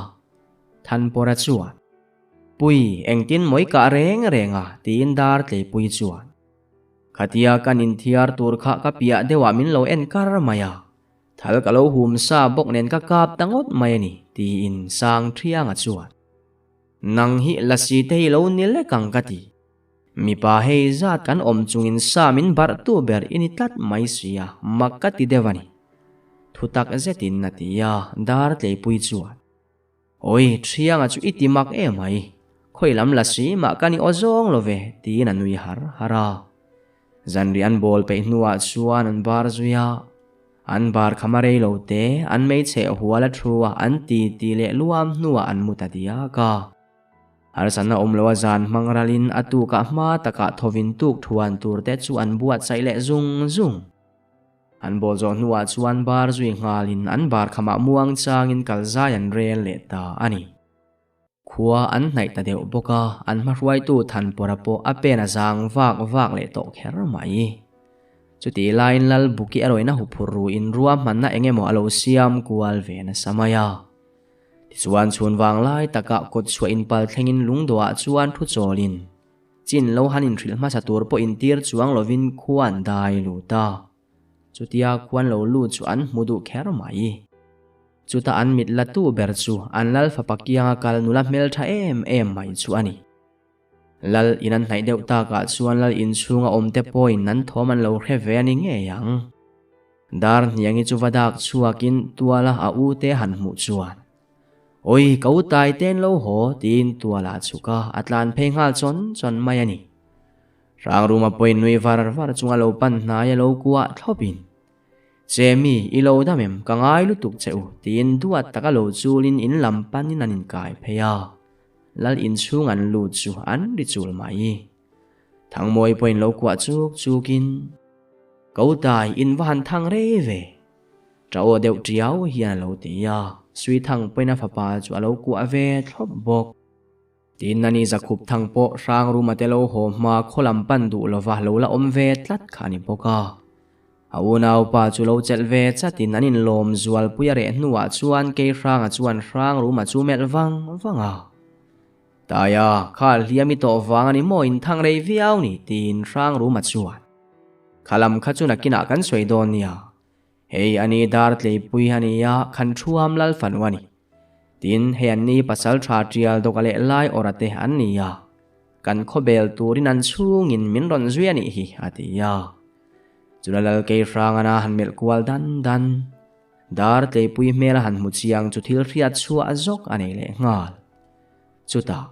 Thanpawra chuan, Pui, engtin mawi kah reng reng a? tiin dar tleipui chuan, Khatia kan inthiar tur kha ka piah deuhah min lo en kar mai a. Thal ka lo hum sa bawk nen ka kap ta ngawt mai a ni, tiin Sang Thianga chuan, Nang hi lasi te hi lo ni lek ang ka ti. Mipa hei zat kan awm chungin sa min barh tu ber i ni tlat mai si a, mak ka ti deuh a ni. Thutak zetin a ti a, dar tleipui chuan, Awi, Thianga chu i ti mak em ai. Khawi lam la si mah ka ni aw zawng lo ve, tiin a nui har har a. Zanriah an bawl peih hnuah chuan an bar zui a. An bar kham a rei lo te, an hmeichhe hual a thu a, an ti ti leh luam hnuah an mu ta diak a. Harsatna awm loa zan hmang ralin a tukah hma takah thawvin tuk thuan tur te chu an buatsaih leh zung zung. An bawl zawh hnuah chuan bar zui nghalin an bar khamah muang changin kal zai an rel leh ta a ni. Khua an hnaih ta deuh bawk a, an hmahruaitu Thanpawra pawh a pen a zang vak vak leh tawh kher mai. Chutih laiin Lal Buki a rawina huphurh ruin ruahmanna eng emaw a lo siam kual ve nasa mai a. Tichuan chhun vang lai takah kawt chhuah inpal thlengin lungdawhah chuan thu chawlin chin lo han inhrilh hmasa tur pawh intir chuang lovin khua an dai lut a. Chutia khuan lo lut chu an hmu duh kher mai. Chuta an mit la tu ber chu an Lal fapa kianga kal nula hmeltha em em mai chu a ni. Lal in an hnaih deuh takah chuan Lal inchhunga awmte pawhin an thawm an lo hre ve a ni ngei ang. Dar hniangi chu va dak chhuakin tuala a u te han hmuh chuan, Awi, ka u tai ten lo haw, tiin tuala a chhuk a, a tlan phei nghal chawn chawn mai a ni. Hrangruma pawhin nui var var chunga lo pan hnai a lo kuah thlawpin, Chemi, i lo dam em, ka ngai lutuk che u, tiin duat taka lo chulin in lam panin an inkai phei a. Lal inchhung an lut chu an ri chul mai. Thangmawi pawhin lo kuah chuk chukin, Ko tai, in va han thang rei ve. Ṭa aw deuh ṭiau hian a lo ti a, Suithang pawhin a fapa chu a lo kuah ve thlawp bawk. Tin, ani Zakhup thang pawh Hrangruma te lo haw hma khaw lam pan duh lova lo la awm ve tlat kha a ni bawk a. A unaupa chu lo chelh ve chatin an inlawm zualpui a reh hnuah chuan Keihranga chuan Hrangruma chu melh vang vang a. Taia, kha hliam i tawh vang a ni maw inthang rei viau ni tiin Hrangruma chuan kha lam kha chu nakinah kan sawi dawn nia. Hei a ni dar tleipui a nia, khan thuam lal fanu a ni. Tin, hei an ni pasal tha tial dawka leh lai awrh te an ni a, kan khawbel turin an chhungin min rawn zui a nih hi a ti a. Chula lal kei Hrangana han melh kual dan dan. Dar tleipui hmel a han hmu chiang chu thil hriat chhuah zawk a nei leh nghal. Chutah,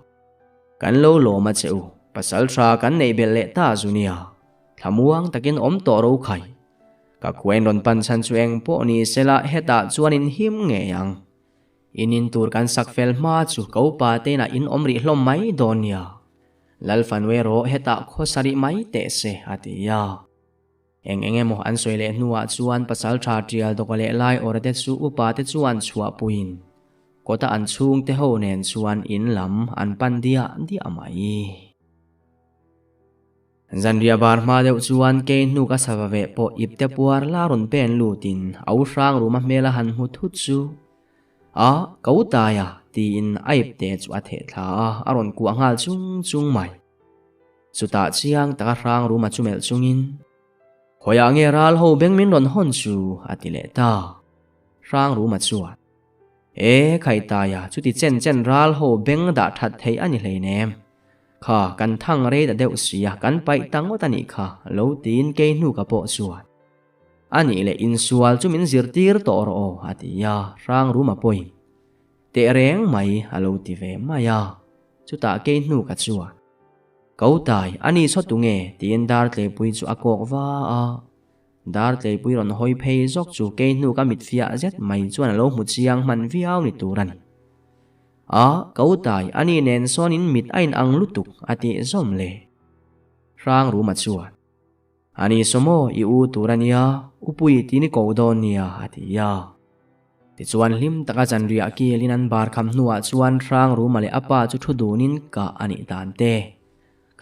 Kan lo lawm a che u, pasal tha kan neih belh leh ta zu nia, thlamuang takin awm tawh ro khai. Ka khuain rawn pan chhan chu eng pawh ni sela hetah chuan in him ngei ang. In in tur kan sak fel hma chu ka upa te inah in awm rih hlawm mai dawn nia. Lal fanu erawh hetah khaw sarih mai teh se, a ti a. Eng eng emaw an sawi leh hnuah chuan pasal tha tial dawka leh lai awrh te chu upa te chuan chhuahpuiin kawta an chhungte ho nen chuan in lam an pan diah diah mai. Zanriah bar hma deuh chuan kei hnuk a sava veh pawh ipte puar la rawn pen lutin a u hrang ruma hmel a han hmu thut chu A, ka u taia tiin a ipte chu a theh thla a, a rawn kuah nghal chung chung mai. Chutah chiang taka hrang ruma chu melh chungin, Khawiah nge ral ho beng min rawn hawn chu? a ti leh ta. Hrang ruma chuan, E, Khaitaia, chuti chen chen ral ho beng dah that theih a ni hleinem. Kha, kan thang rei ta deuh sia, kan paih ta ngawt a nih kha, lo tiin kei hnuka pawh chuan, A nih leh insual chu min zirtir tawh rawh aw, a ti a, hrang ruma pawhin, Tehreng mai, a lo ti ve mai a. Chutah kei hnuka chuan, Ko tai, a ni saw tunge? tiin Dartleipui chu a kawk va a. Dartleipui rawn hawi phei zawk chu kei hnu ka mit fiah zet mai chuan a lo hmu chiang hman viau ni tur a ni. A, ko tai, a ni nen sawn in mit a in ang lutuk, a tih zawm le. Hrangruma chuan, A ni saw maw, i u tur a nia, u pui tin i ko dawn nia, a ti a. Tichuan hlim taka zanriah kilin an bar kham hnuah chuan Hrangruma leh a pa chu thu dunin kah a nih dan te,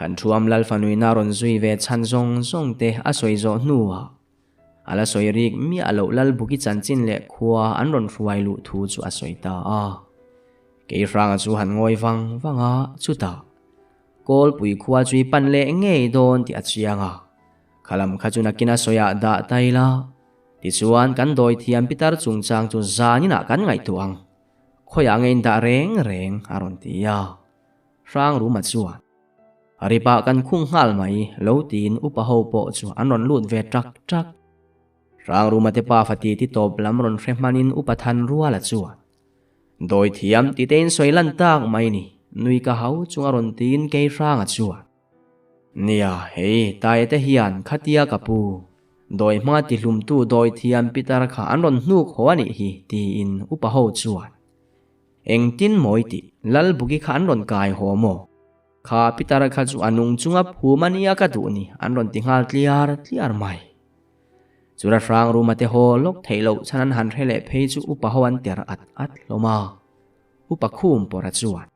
kan thuam Lal fanuina rawn zui ve chhan zawng zawng te a sawi zawh hnuah a la sawi rik miah loh Lal Buki chanchin leh khua an rawn hruai luh thu chu a sawi ta a. Kei Hranga chu han ngawi vang vang a, chutah Kawlpui khua chu i pan leh ngei dawn tih a chiang a, khalam kha chu nakin a sawiah dah ta ila, Tichuan, kan dawi thiam pitar chungchang chu zaninah kan ngaihtuah ang. Khawiah nge in dah reng reng? a rawn ti a. Hrangruma chuan, Ripah kan khung nghal mai, lo tiin upa ho pawh chu an rawn lut ve ṭak ṭak. Hrangruma te pafa titi tawp lam rawn hre hmanin upa Thanruala chuan, Dawi thiam tite in sawi lan tak mai ni. Nui ka hau chunga rawn tiin Keihranga chuan, Nia, hei Taia te hian khatia ka pu, dawi hmanga tihlumtu dawi thiam pitar kha an rawn hnuk haw a nih hi, tiin upa ho chuan, Engtin mawi tih Lalbuki kha an rawn kai haw maw? Kha pitar kha chu a nung chunga phum a nia ka duh ni, an rawn ti nghal tliar tliar mai. Chura hrang ruma te haw lawk theih loh chhan an han hre leh phei chu upa ho an ter at at hlawm a. Upa khum pawrha chuan,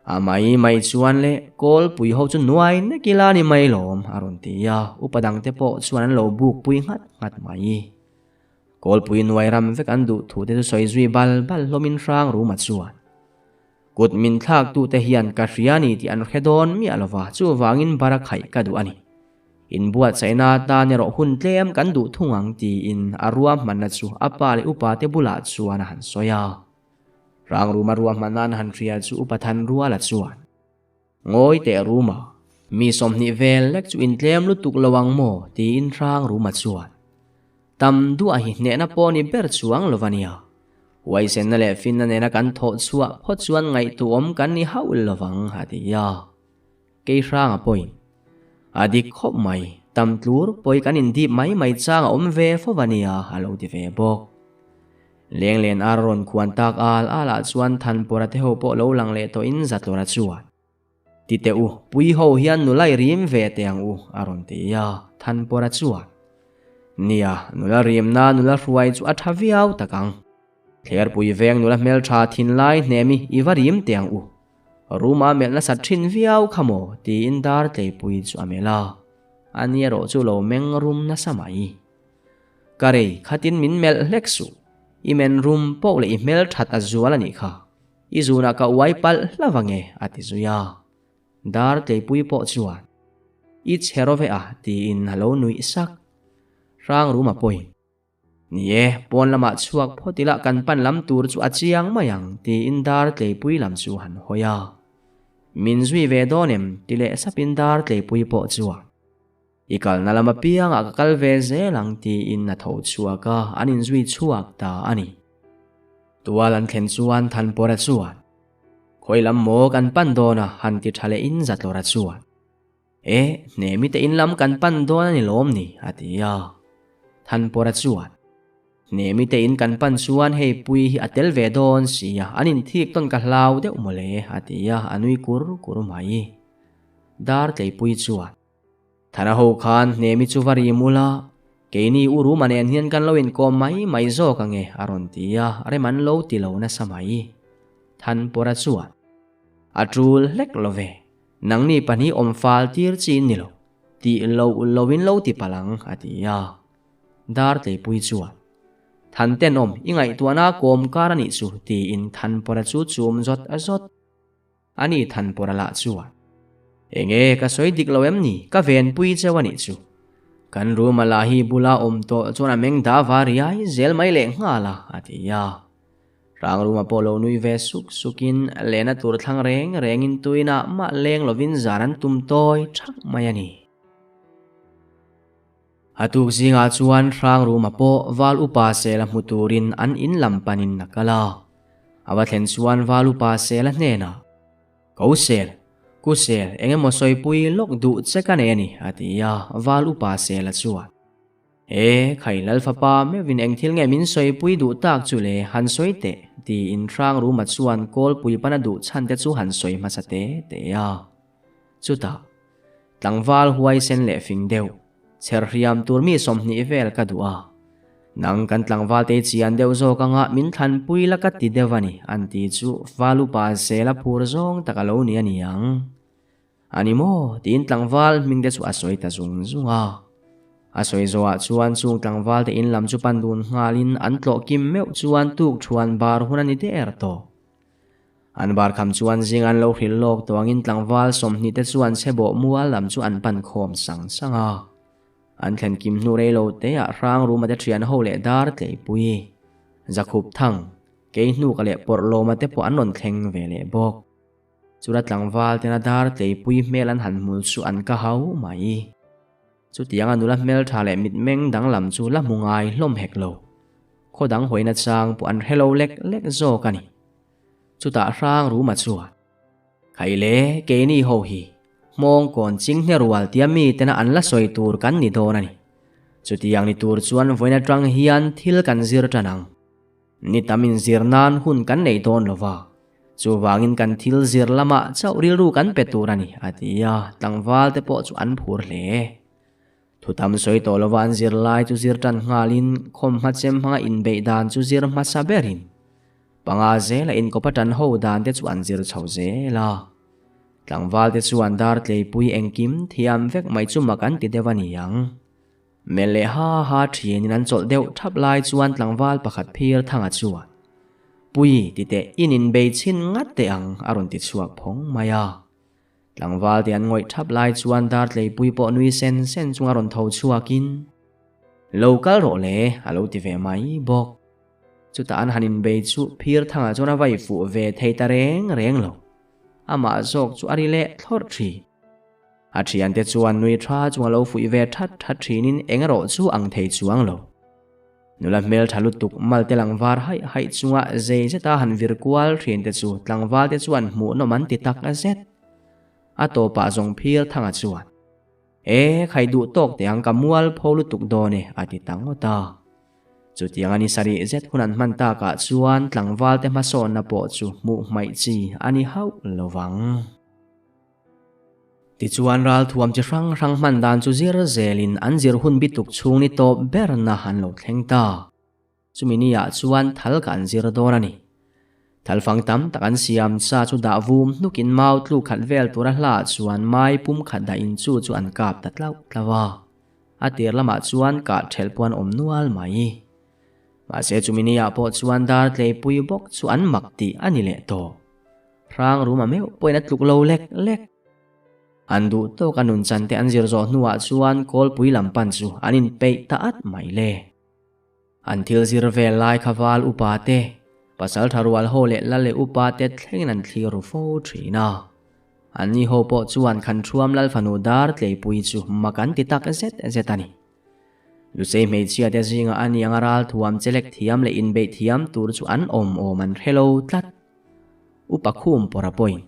A mai mai chuan le kawlpui ho chu nuai nek ila ni mai lawm, a rawn ti a, upa dangte pawh chuan an lo buk pui nghat nghat mai. Kawlpui nuai ram vek an duh thu te chu sawi zui bal bal hlawmin hrang ruma chuan, Kut min thlaktute hian ka hria ni tih an hre dawn miah lova, chuvangin bara khaih ka duh a ni. Inbuatsaihna atan erawh hun tlem kan duh thung ang tiin a ruahmanna chu a pa leh upate bulah chuan a han sawi a. Rangruma ruahmanna an han hria chu Upa Thanruala chuan, Ngawi teh Ruma, mi 20 vel lek chu intlem lutuk lo ang maw? tiin Hrangruma chuan, Tam duah hi hnehna pawh ni ber chuang lo va nia. Huaisenna leh finna nena kan thawh chhuah phawt chuan ngaihtuahawm kan ni hauh lo vang, a ti a. Kei hranga pawhin, A dik khawp mai, tam tlur pawi kan indip mai mai chang a awm ve fo va nia, a lo ti ve bawk. Lenglen ar rawn khuan tak al al ah chuan Thanpawra te ho pawh lo lang leh tawhin Zatlawra chuan, Ti teh u, pui ho hian nula i rim ve teh ang u, a rawn ti a, Thanpawra chuan, Nia, nula rimna nula hruai chu a tha viau tak ang. Thlerpui veng nula hmeltha thinlai hnemi i va rim teh ang u. Room-a melh nasat thin viau kha maw? tiin dar tleipui chu a melh a, ani erawh chu lo meng rum nasa mai. Ka rei, khatin min melh hlek suh. I men rum poh leh i hmel that a zual a nih kha. I zunah ka uai palh hlauh ange, a ti zui a. Dar tleipui pawh chuan, I chhe ro ve a, tiin a lo nuih sak. Hrang Ruma pawhin, Ni e, pawn lamah chhuak phawt ila kan pan lam tur chu a chiang mai ang, tiin dar tleipui lam chu han hawi a. Min zui ve dawn em? ti leh sapin dar tleipui pawh chuan, I kalna lam apiangah ka kal ve zel ang tiin a tho chhuak a, an inzui chhuak ta a ni. Tual an thlen chuan Thanpawra chuan, Khawi lam maw kan pan dawn a? han ti tha lehin Zatlawra chuan, E, hnemi te in lam kan pan dawn a ni lawm ni? a ti a. Thanpawra chuan, Hnemi te in kan pan chuan hei pui hi a tel ve dawn si a, an inthik tawn ka hlau deuh mawle, a ti a, a nui kur kur mai. Dartleipui chuan, Thana ho khan Hnemi chu va rim ula, keini u Ruma nen hian kan lo inkawm mai mai zawk ange, a rawn ti a, rem an lo ti lo nasa mai. Thanpawra chuan, A tul hlek lo ve, nangni pahnih awm fal tir chi in ni lo, tih loh loin lo ti palh ang, a ti a. Dartleipui chuan, Thantenawm, i ngaihtuahna kawm kar a nih chu, tiin Thanpawra chu chum zawt zawt. A ni Thanpawra lah chuan, Enge ka sawi dik lo em ni? Ka venpui cheu a nih chu. Kan room a lah hi bula awm tawh chuan a meng da va riai zel mai leh nghal a, a ti a. Rang room a pawh lo nui ve suk sukin lehna tur thlang reng rengin tuinah mah leng lovin zan an tum tawi thak mai a ni. A tuk zingah chuan Hrangruma pawh Val Upa Sela hmu turin an in lam panin a kal a. A va thlen chuan Val Upa Sela hnenah, Ko Sel, Ku Sel, eng emaw sawipui lawk duh che ka nei a ni, a ti a. Val Upa Sela chuan, E, khai Lalfapa meuhin eng thil nge min sawipui duh tak chu le, han sawi teh, tiin Hrangruma chuan kawlpui pana duh chhan te chu han sawi hmasa te te a. Chutah, tlangval huaisen leh fing deuh, chher hriam tur mi 20 vel ka duh a. Nang kan tlangval te chian deuh zawk anga min thlanpui la ka ti deuh a ni, an ti chu val upa zela phur zawng tak a lo ni a ni ang. A ni maw? tiin tlangval hming te chu a sawi ta zung zung a. A sawi zawhah chuan chung tlangval te in lam chu pan dun nghalin an tlawh kim meuh chuan tuk thuan bar hun a ni der tawh. An bar kham chuan zing an lo hrilh lawk tawh angin tlangval 20 te chuan chhebawh mual lam chu an pan khawm sang sang a. An thlen kim hnu rei lo te ah Hrangruma te thian ho leh dar tleipui, Zakhup Thang, kei hnuka leh Pawrhlawma te pawh an rawn thleng ve leh bawk. Chula tlangval tena dar tleipui hmel an han hmul chu an ka hau mai. Chutianga nula hmeltha leh mitmeng danglam chu la hmu ngai hlawm hek lo. Khaw dang hawina chang pawh an hre lo lek lek zawk a ni. Chutah Hrangruma chuan. Khaile, keini ho hi Hmawngkawn chinghne rual tia mitena an la sawi tur kan ni dawn a ni. Chutiang ni tur chuan vawiin atang hian thil kan zir tan ang. Ni tam inzir nan hun kan nei dawn lo va, chuvangin kan thil zir lamah chauh rilru kan pe tur a ni, a ti a, tlangval te pawh chu an phur hle. Thu tam sawi tawh lova an zir lai chu zir tan nghalin khawmhma chem hmanga inbeih dan chu zir hmasa berin panga zela inkawpa tan ho dan te chu an zir chho zel a. Tlangval te chuan dar tleipui engkim thiam vek mai chu mak an ti deuh a ni ang. Mel leh ha ha thianin an chawlh deuh thap lai chuan tlangval pakhat phir thanga chuan, Pui ti teh in inbei chhin ngat teh ang a rawn ti chhuak phawng mai a. Tlangval te an ngawih thap lai chuan dar tleipui pawh nui sen sen chunga rawn tho chhuakin, Lo kal rawh le a lo ti ve mai bawk. Chutah an han inbei chu phir thangah chuan a vai fuh ve thei ta reng reng lo. Amah zawk chu a ri leh thlawrh thin. A thiante chuan nui tha chunga lo fuih ve that that thinin eng erawh chu ang thei chuang lo. Nula hmel tha lutuk malte langvar haih haih chunga zei zeta han vir kual thinte chu tlangvalte chuan hmuhnawm an ti tak zet. A tawpah zawng phir thanga chuan, E, khai duh tawk teh ang ka mual pho lutuk dawn e, a ti ta ngawt a. Chutiang a ni sarih zet hun an hman takah chuan tlangvalte hmasawnna pawh chu hmuh hmaih chi a ni hauh lo vang. Tichuan ralthuam chi hrang hrang hman dan chu zir zelin an zir hun bituk chhung ni tawp berna an lo thleng ta. Chumi niah chuan thal ka an zir dawn a ni. Thalfang tam tak an siam sa chu dah vum hnukin mau tluk khat vel tura hlaah chuan mai pum khat dah in chu chu an kap ta tlauh tlauh a. A tir lamah chuan kah thelh pawh an awm nual mai. Mahse chumi niah pawh chuan dar tleipui bawk chu an mak tih a ni leh tawh. Hrang rum a meuh pawhin a tluk lo lek lek. An duh tawk a nunchan te an zir zawh hnuah chuan kawlpui lam pan chu an inpeih ta at mai le. An thil zir vel lai kha val upa te, pasal tha rual ho leh lal leh upa te thlengin an thlir ru fo thin a. Anni ho pawh chuan Khanṭhuam Lal fanu dar tleipui chu mak an ti tak zet zet a ni. Lusei hmeichhia te zinga a ni anga ralthuam chelek thiam leh inbeih thiam tur chu an awm awm an hre lo tlat. Upa khum pawrh a pawhin,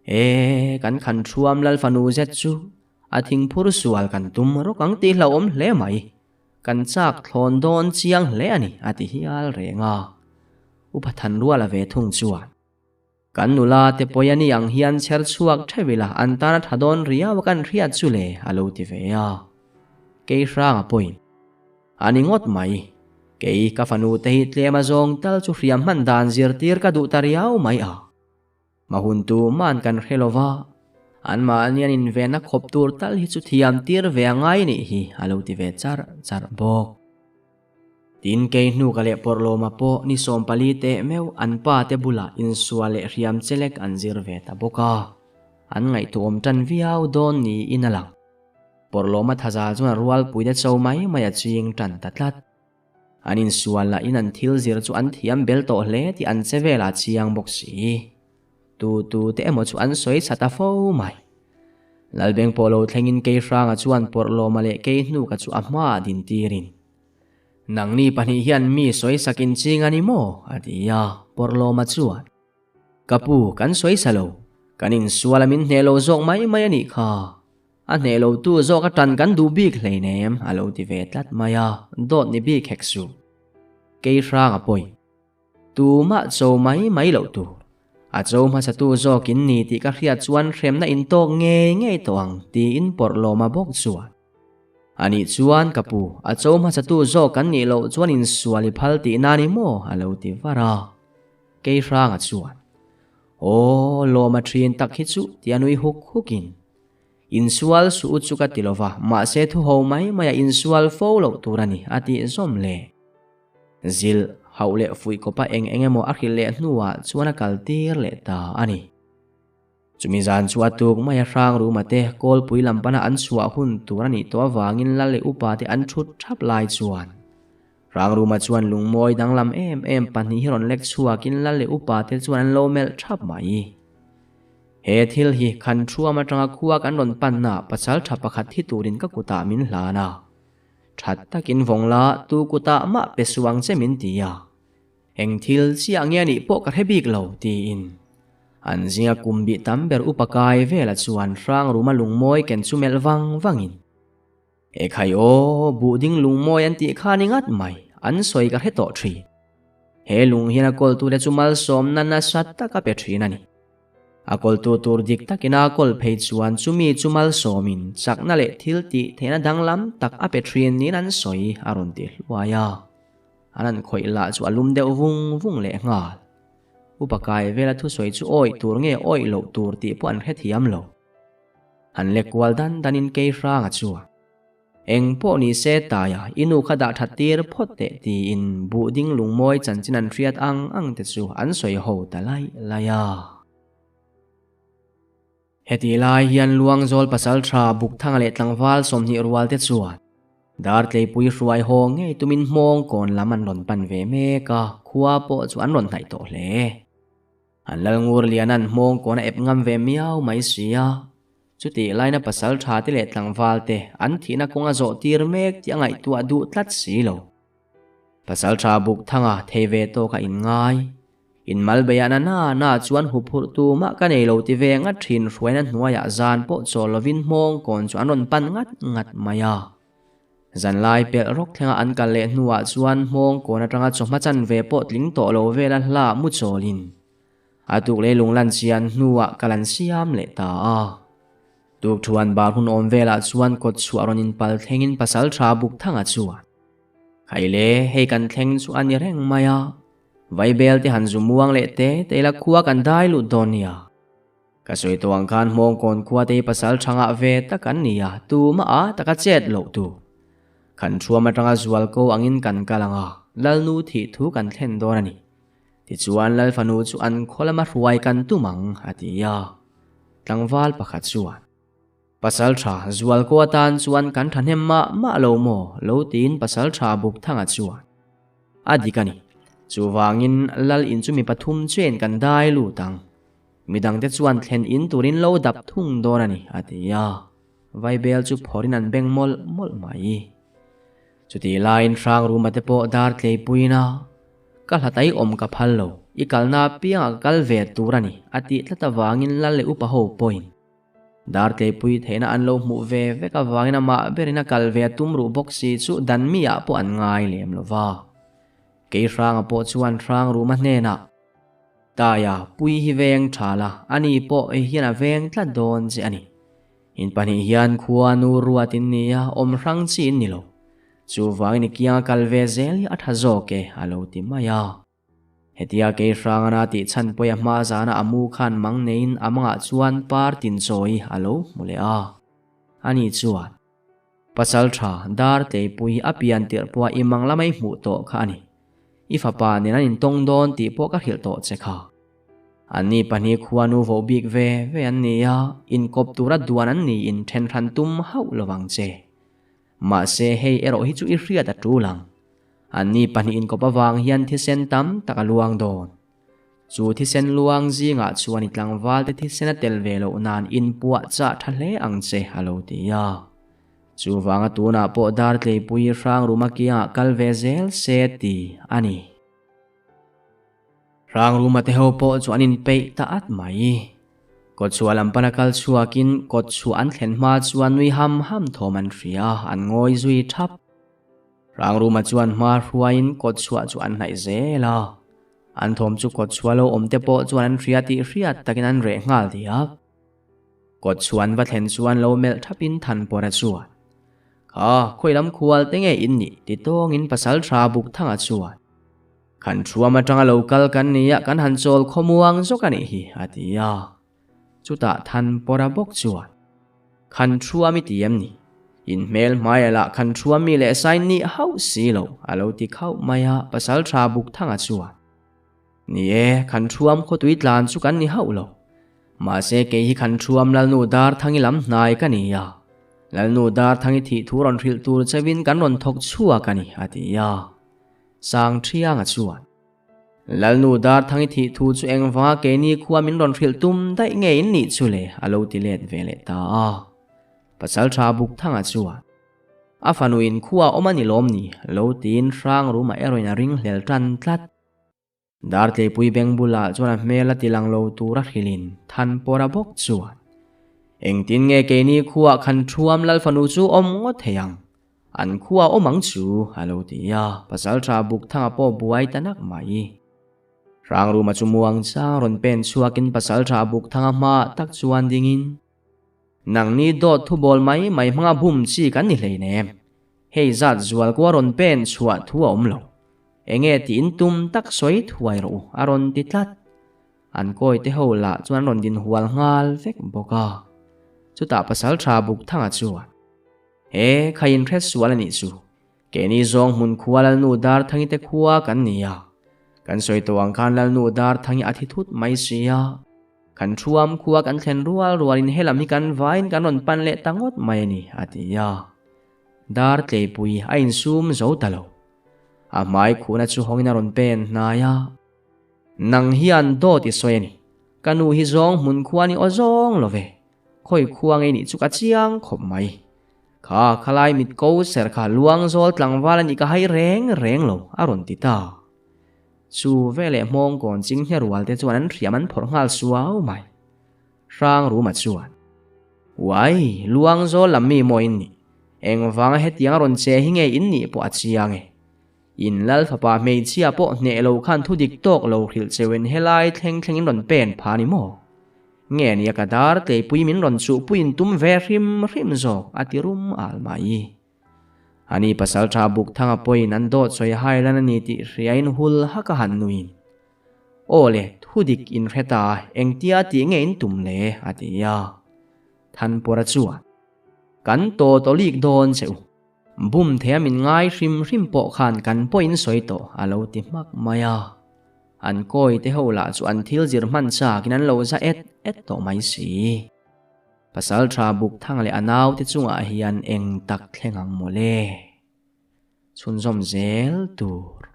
E, kan Khanṭhuam Lal fanu zet chu a thingphur sual kan tum rawk ang tih hlauhawm hle mai. Kan chak thlawn dawn chiang hle a ni, a ti hial reng a. Upa Thanruala ve thung chuan, Kan nula te pawi a ni ang hian chher chhuak theuh ila an tan a tha dawn riau a kan hriat chu le, a lo ti ve a. Kei hranga pawhin, A ni ngawt mai. Kei ka fanu te hi tlem a zawng tal chu hriam hman dan zirtir ka duh ta riau mai a. Hmahun tu man kan hre lo va, anmahni an invenna khawp tur tal hi chu thiam tir ve a ngai nih hi a lo ti ve char char bawk. Tin kei hnuka leh Pawrhlawma pawh ni 14 teh meuh an pa te bulah insual leh hriam chelek an zir ve ta bawk a, an ngaihtuahawm tan viau dawn niin a lang. Pawrhlawma thaza chuan a rualpui te cho mai mai a ching tan ta tlat. An insual lahin an thil zir chu an thiam bel tawh hle tih an che velah chiang bawk si. Tu tu te emaw chu an sawi chha ta fo mai. Lalbeng pawh lo thlengin Keihranga chuan Pawrhlawma leh Keihnuka chu a hmaah din tirin, Nangni pahnih hian mi sawi sakin ching a ni maw? a ti a, Pawrhlawma chuan, Ka pu, kan sawi sa lo. Kan insual a min hneh lo zawk mai mai a nih kha. A hneh lo tu zawk a tan kan duh bik hleinem a lo ti ve tlat mai a, dawt ni bik hek suh. Kei hrang a pawi. Tumah cho mai mai loh tur. A cho hmasa tu zawk in ni tih ka hriat chuan hremna in tawk ngei ngei tawh ang tiin pawrh lawma bawk chuan. A nih chuan ka pu, a cho hmasa tu zawk kan nih loh chuan insual i phal tihna ni maw a lo ti var a. Kei hranga chuan, Aw, lawma thin tak hi chu tia nui huk hukin. Insual suh u chu ka ti lova, mahse thu ho mai maia insual fo loh tur a ni, a tih zawm le. Zilh, hauh leh fuih kawpa eng eng emaw a hrilh leh hnuah chuan a kal tir leh ta a ni. Chumi zan chu a tuk maia hrang ruma te kawlpui lam pana an chhuah hun tur a nih tawh avangin lal leh upa te an thut thap lai chuan hrang ruma chuan lungmawi danglam em em pahnih hi rawn lek chhuakin lal leh upa te chuan an lo melh thap mai. He thil hi Khanṭhuam aṭanga khua kan rawn panna pasal ṭha pakhat thi turin ka kutah min hlan a. Ṭhat takin vawng la, tu kutah mah pe suang che min ti a. Eng thil chiah nge anih pawh ka hre bik lo, tiin. An zinga kum bih tam ber upa kai vela chuan Hrangruma lungmawi ken chu melh vang vangin, Ekhai aw, buh ding lungmawi an tih kha ni ngat mai, an sawi ka hre tawh thin. He lung hian a kawltute chu malsawmna nasa tak a pe thin a ni. A kawltu tur dik takin a kawl phei chuan chumi chu malsawmin chakna leh thil tih theihna danglam tak a pe thin niin an sawi a rawn ti hluai a. An han khawih lah chu a lum deuh vung vung leh nghal. Upa kai vela thusawi chu awih tur nge awih loh tur tih pawh an hrethiam lo. An lek kual dan danin kei hranga chuan, Eng pawh ni se taia i nu kha dah that tir phawt teh tiin buh ding lungmawi chanchin an hriat ang ang te chu an sawi ho ta laih laih a. Hetih lai hian Luangzawl pasaltha Bukthanga leh tlangval 20 rual te chuan Dartleipui hruai haw ngei tumin hmawng kawn lam an rawn pan ve mek a, khua pawh chu an rawn hnaih tawh hle. An Lalngur Liana'n hmawng kawn a ep ngam ve miau mai si a, chutih laina pasaltha te leh tlangval te an thihna kawng a zawh tir mek tih a ngaihtuah duh tlat si lo. Pasaltha Bukthanga thei ve tawk a inngai. In mal beiah na na na chuan huphurh tumah ka nei lo ti ve ngat thin hruaina hnuaiah zan pawh chawl lovin hmawng kawn chu an rawn pan ngat ngat mai a. Zanlai pelh rawk thlenga an kal leh hnuah chuan hmawng kawn atanga chawhma chanve pawh tling tawh lo vela hla mu chawlin a tuk lei lung lan chian hnuah kal an siam leh ta a. Tukthuan bar hun awm velah chuan kawt chhuah rawn inpal thlengin pasaltha Bukthanga chuan, Khaile, hei kan thleng chu a ni reng mai a. Vaibel te han zu muang leh te te ila khua kan dai lut dawn nia. Ka sawi tawh ang khan hmawngkawn khua te hi pasal tha ngah ve tak an ni a, tumah a taka chet loh tu. Khan thuam atanga zual ko angin kan kal ang a, Lalnu thih thu kan thlen dawn a ni. Tichuan Lal fanu chu an khaw lama hruai kan tum ang, a ti a. Tlangval pakhat chuan. Pasal tha zualko atan chuan kan thahnem mah mah lo maw? Lo tiin pasal tha Bukthanga chuan a dik a ni. Chuvangin lal in chu mi pathum chen kan dai lut ang. Midangte chuan thlen in turin lo dap thung dawn a ni, a ti a. Vaibel chu phawrhin an beng mawlh mawlh mai. Chutih laiin Hrangruma te pawh dar tleipuiin a, Ka hlatai awm ka phal lo, i kalna apiangah ka kal ve tur a ni, a tih tlat avangin lal leh upa ho pawhin Dartleipui theihna an lo hmuh ve vek avangin amah berin a kal ve a tum ruh bawk si chu dan mi ah pawh an ngai lem lo va. Kei hranga pawh chuan hrang ruma hnenah, Taia, pui hi veng tha la, ani pawh hei hian a veng tlat dawn che a ni. In pahnih hian khua nu ruat in ni a, awm hrang chi in ni lo. Chuvangin i kianga kal ve zel hi a tha zawk e, a lo ti mai a. Hetia kei hrangana tih chhan pawi a hma zana a mu khan mang neiin a mangah chuan par tin chawi a lo hmu leh a. Ani chuan, Pasal tha, dar tleipui a pian tirh pawha i mang lamai hmuh tawh kha a ni. I fapa nen an intawng dawn tih pawh ka hrilh tawh che kha. Anni pahnih khuanu voh bik ve ve an ni a, inkawp tura duan an niin then hran tum hauh lovang che. Mahse hei erawh hi chu i hriat a tul ang. Anni pahnih inkawp avang hian thisen tam tak a luang dawn. Chu thisen luang zingah chuan i tlangvalte thisen a tel ve loh nan inpuah chah tha hle ang che a lo ti a. Chuvanga tunah pawh Dartleipui Hrangruma kiangah kal ve zel se ti a ni. Hrangruma te ho pawh chu an inpeih ta at mai. Kawtchhuah lam pana kal chhuakin kawtchhuah an thlen hma chuan nui ham ham thawm an hria a, an ngawi zui thap. Hrangruma chuan hma hruaiin kawtchhuah chu an hnaih zel a, an thawm chu kawtchhuah lo awm te pawh chuan an hria tih hriat takin an reh nghal diak. Kawtchhuah an va thlen chuan lo melh thapin Thanpawra chuan, Kha, khawi lam khual te nge in nih? ti tawngin Pasaltha Bukthanga chuan, Khan thuam atanga lo kal kan ni a, kan han chawl khawmuang zawk a nih hi, a ti a. Chutah Thanpawra bawk chuan, Khan thuam i ti em ni? In hmel hmaiah lah khan thuam mi leh sain nih hauh si lo, a lo ti khauh mai a, Pasaltha Bukthanga chuan, Ni e, khan thuam khawtui tlan chu kan ni hauh lo. Mahse kei hi khan thuam Lalnu Darthangi lam hnai ka ni a, Lalnu Darthangi thih thu rawn hrilh tur chevin kan rawn thawk chhuak a ni, a ti a. Sangthianga chuan, Lalnu Darthangi thih thu chu engvanga keini khua min rawn hrilh tum daih nge in nih chu le? a lo ti let ve leh ta a. Pasaltha Bukthanga chuan, A fanu in khua awm a ni lawm ni? lo tiin Hrangruma erawhin a ringhlel tan tlat. Dartleipui beng bulah chuan a hmel a tilang lo tura hrilhin Thanpawra bawk chuan, Engtin nge keini khuaah khan thuam Lalfanu chu awm ngawt thei ang? An khua awm ang chu, a lo ti a, Pasalṭha Bukthanga pawh buai ta nak mai. Hrangruma chu muang chang rawn pen chhuakin Pasalṭha Bukthanga hmaah tak chuan dingin, Nangni dawt thubawl mai mai hmanga bum chi kan ni hleinem. Hei zat zual kua rawn pen chhuah thu a awm lo. Enge tiin tum tak sawi thuai rawh u a rawn ti tlat. An kawi te ho lah chuan an rawn din hual nghal vek bawk a. Chutah Pasalṭha Bukthanga chuan, He kha inhre sual a nih chu. Keini zawng hmun khua Lalnu Darthangi te khua kan ni a. Kan sawi tawh ang khan Lalnu Darthangi a thi thut mai si a. Kan thuam khua kan thlen rual rualin helam hi kan vaiin kan rawn pan leh ta ngawt mai a ni, a ti a. Dar tleipui a insum zo ta lo. A hmai khuhna chu hawngin a rawn pen hnai a. Nang hian dawt i sawi a ni. Ka nu hi zawng hmun khua ni aw zawng lo ve. Khawi khua ngei nih chu ka chiang khawp mai. Kha khalai mit ko ser kha luang zawl tlangval a nih ka hai reng reng lo, a rawn ti ta. Chu veleh hmawng kawn ching hne rual te chuan an hriam an phawrh nghal suau mai. Hrang Ruma chuan, Uai, luang zawl lam mi maw in nih? Engvanga hetiang a rawn che hi nge in nih pawh a chiang e. In lal fapa hmeichhia pawh hneh lo khan thu dik tawk lo hrilh cheuin helai thleng thleng in rawn pen pha ni maw? Nge nia ka dar tleipui min rawn chuhpui in tum ve hrim hrim zawk a ti rum al mai. Ani pasalṭha Bukthanga pawhin an dawt sawi hai lan a ni tih hriain hul hak a han nuin. Aw le, thu dik in hre ta, engtia tih nge in tum le? a ti a. Thanpawra chuan, Kan taw tawlik dawn che u. Bum theia min ngai hrim hrim pawh khan kan pawhin sawi tawh a lo ti hmak mai a. An kawi te ho lah chu an thil zir hman chakin an lo za et et tawh mai si. Pasalṭha Bukthanga leh a naute chungah hian eng tak thleng ang maw le? Chhunzawm zel tur.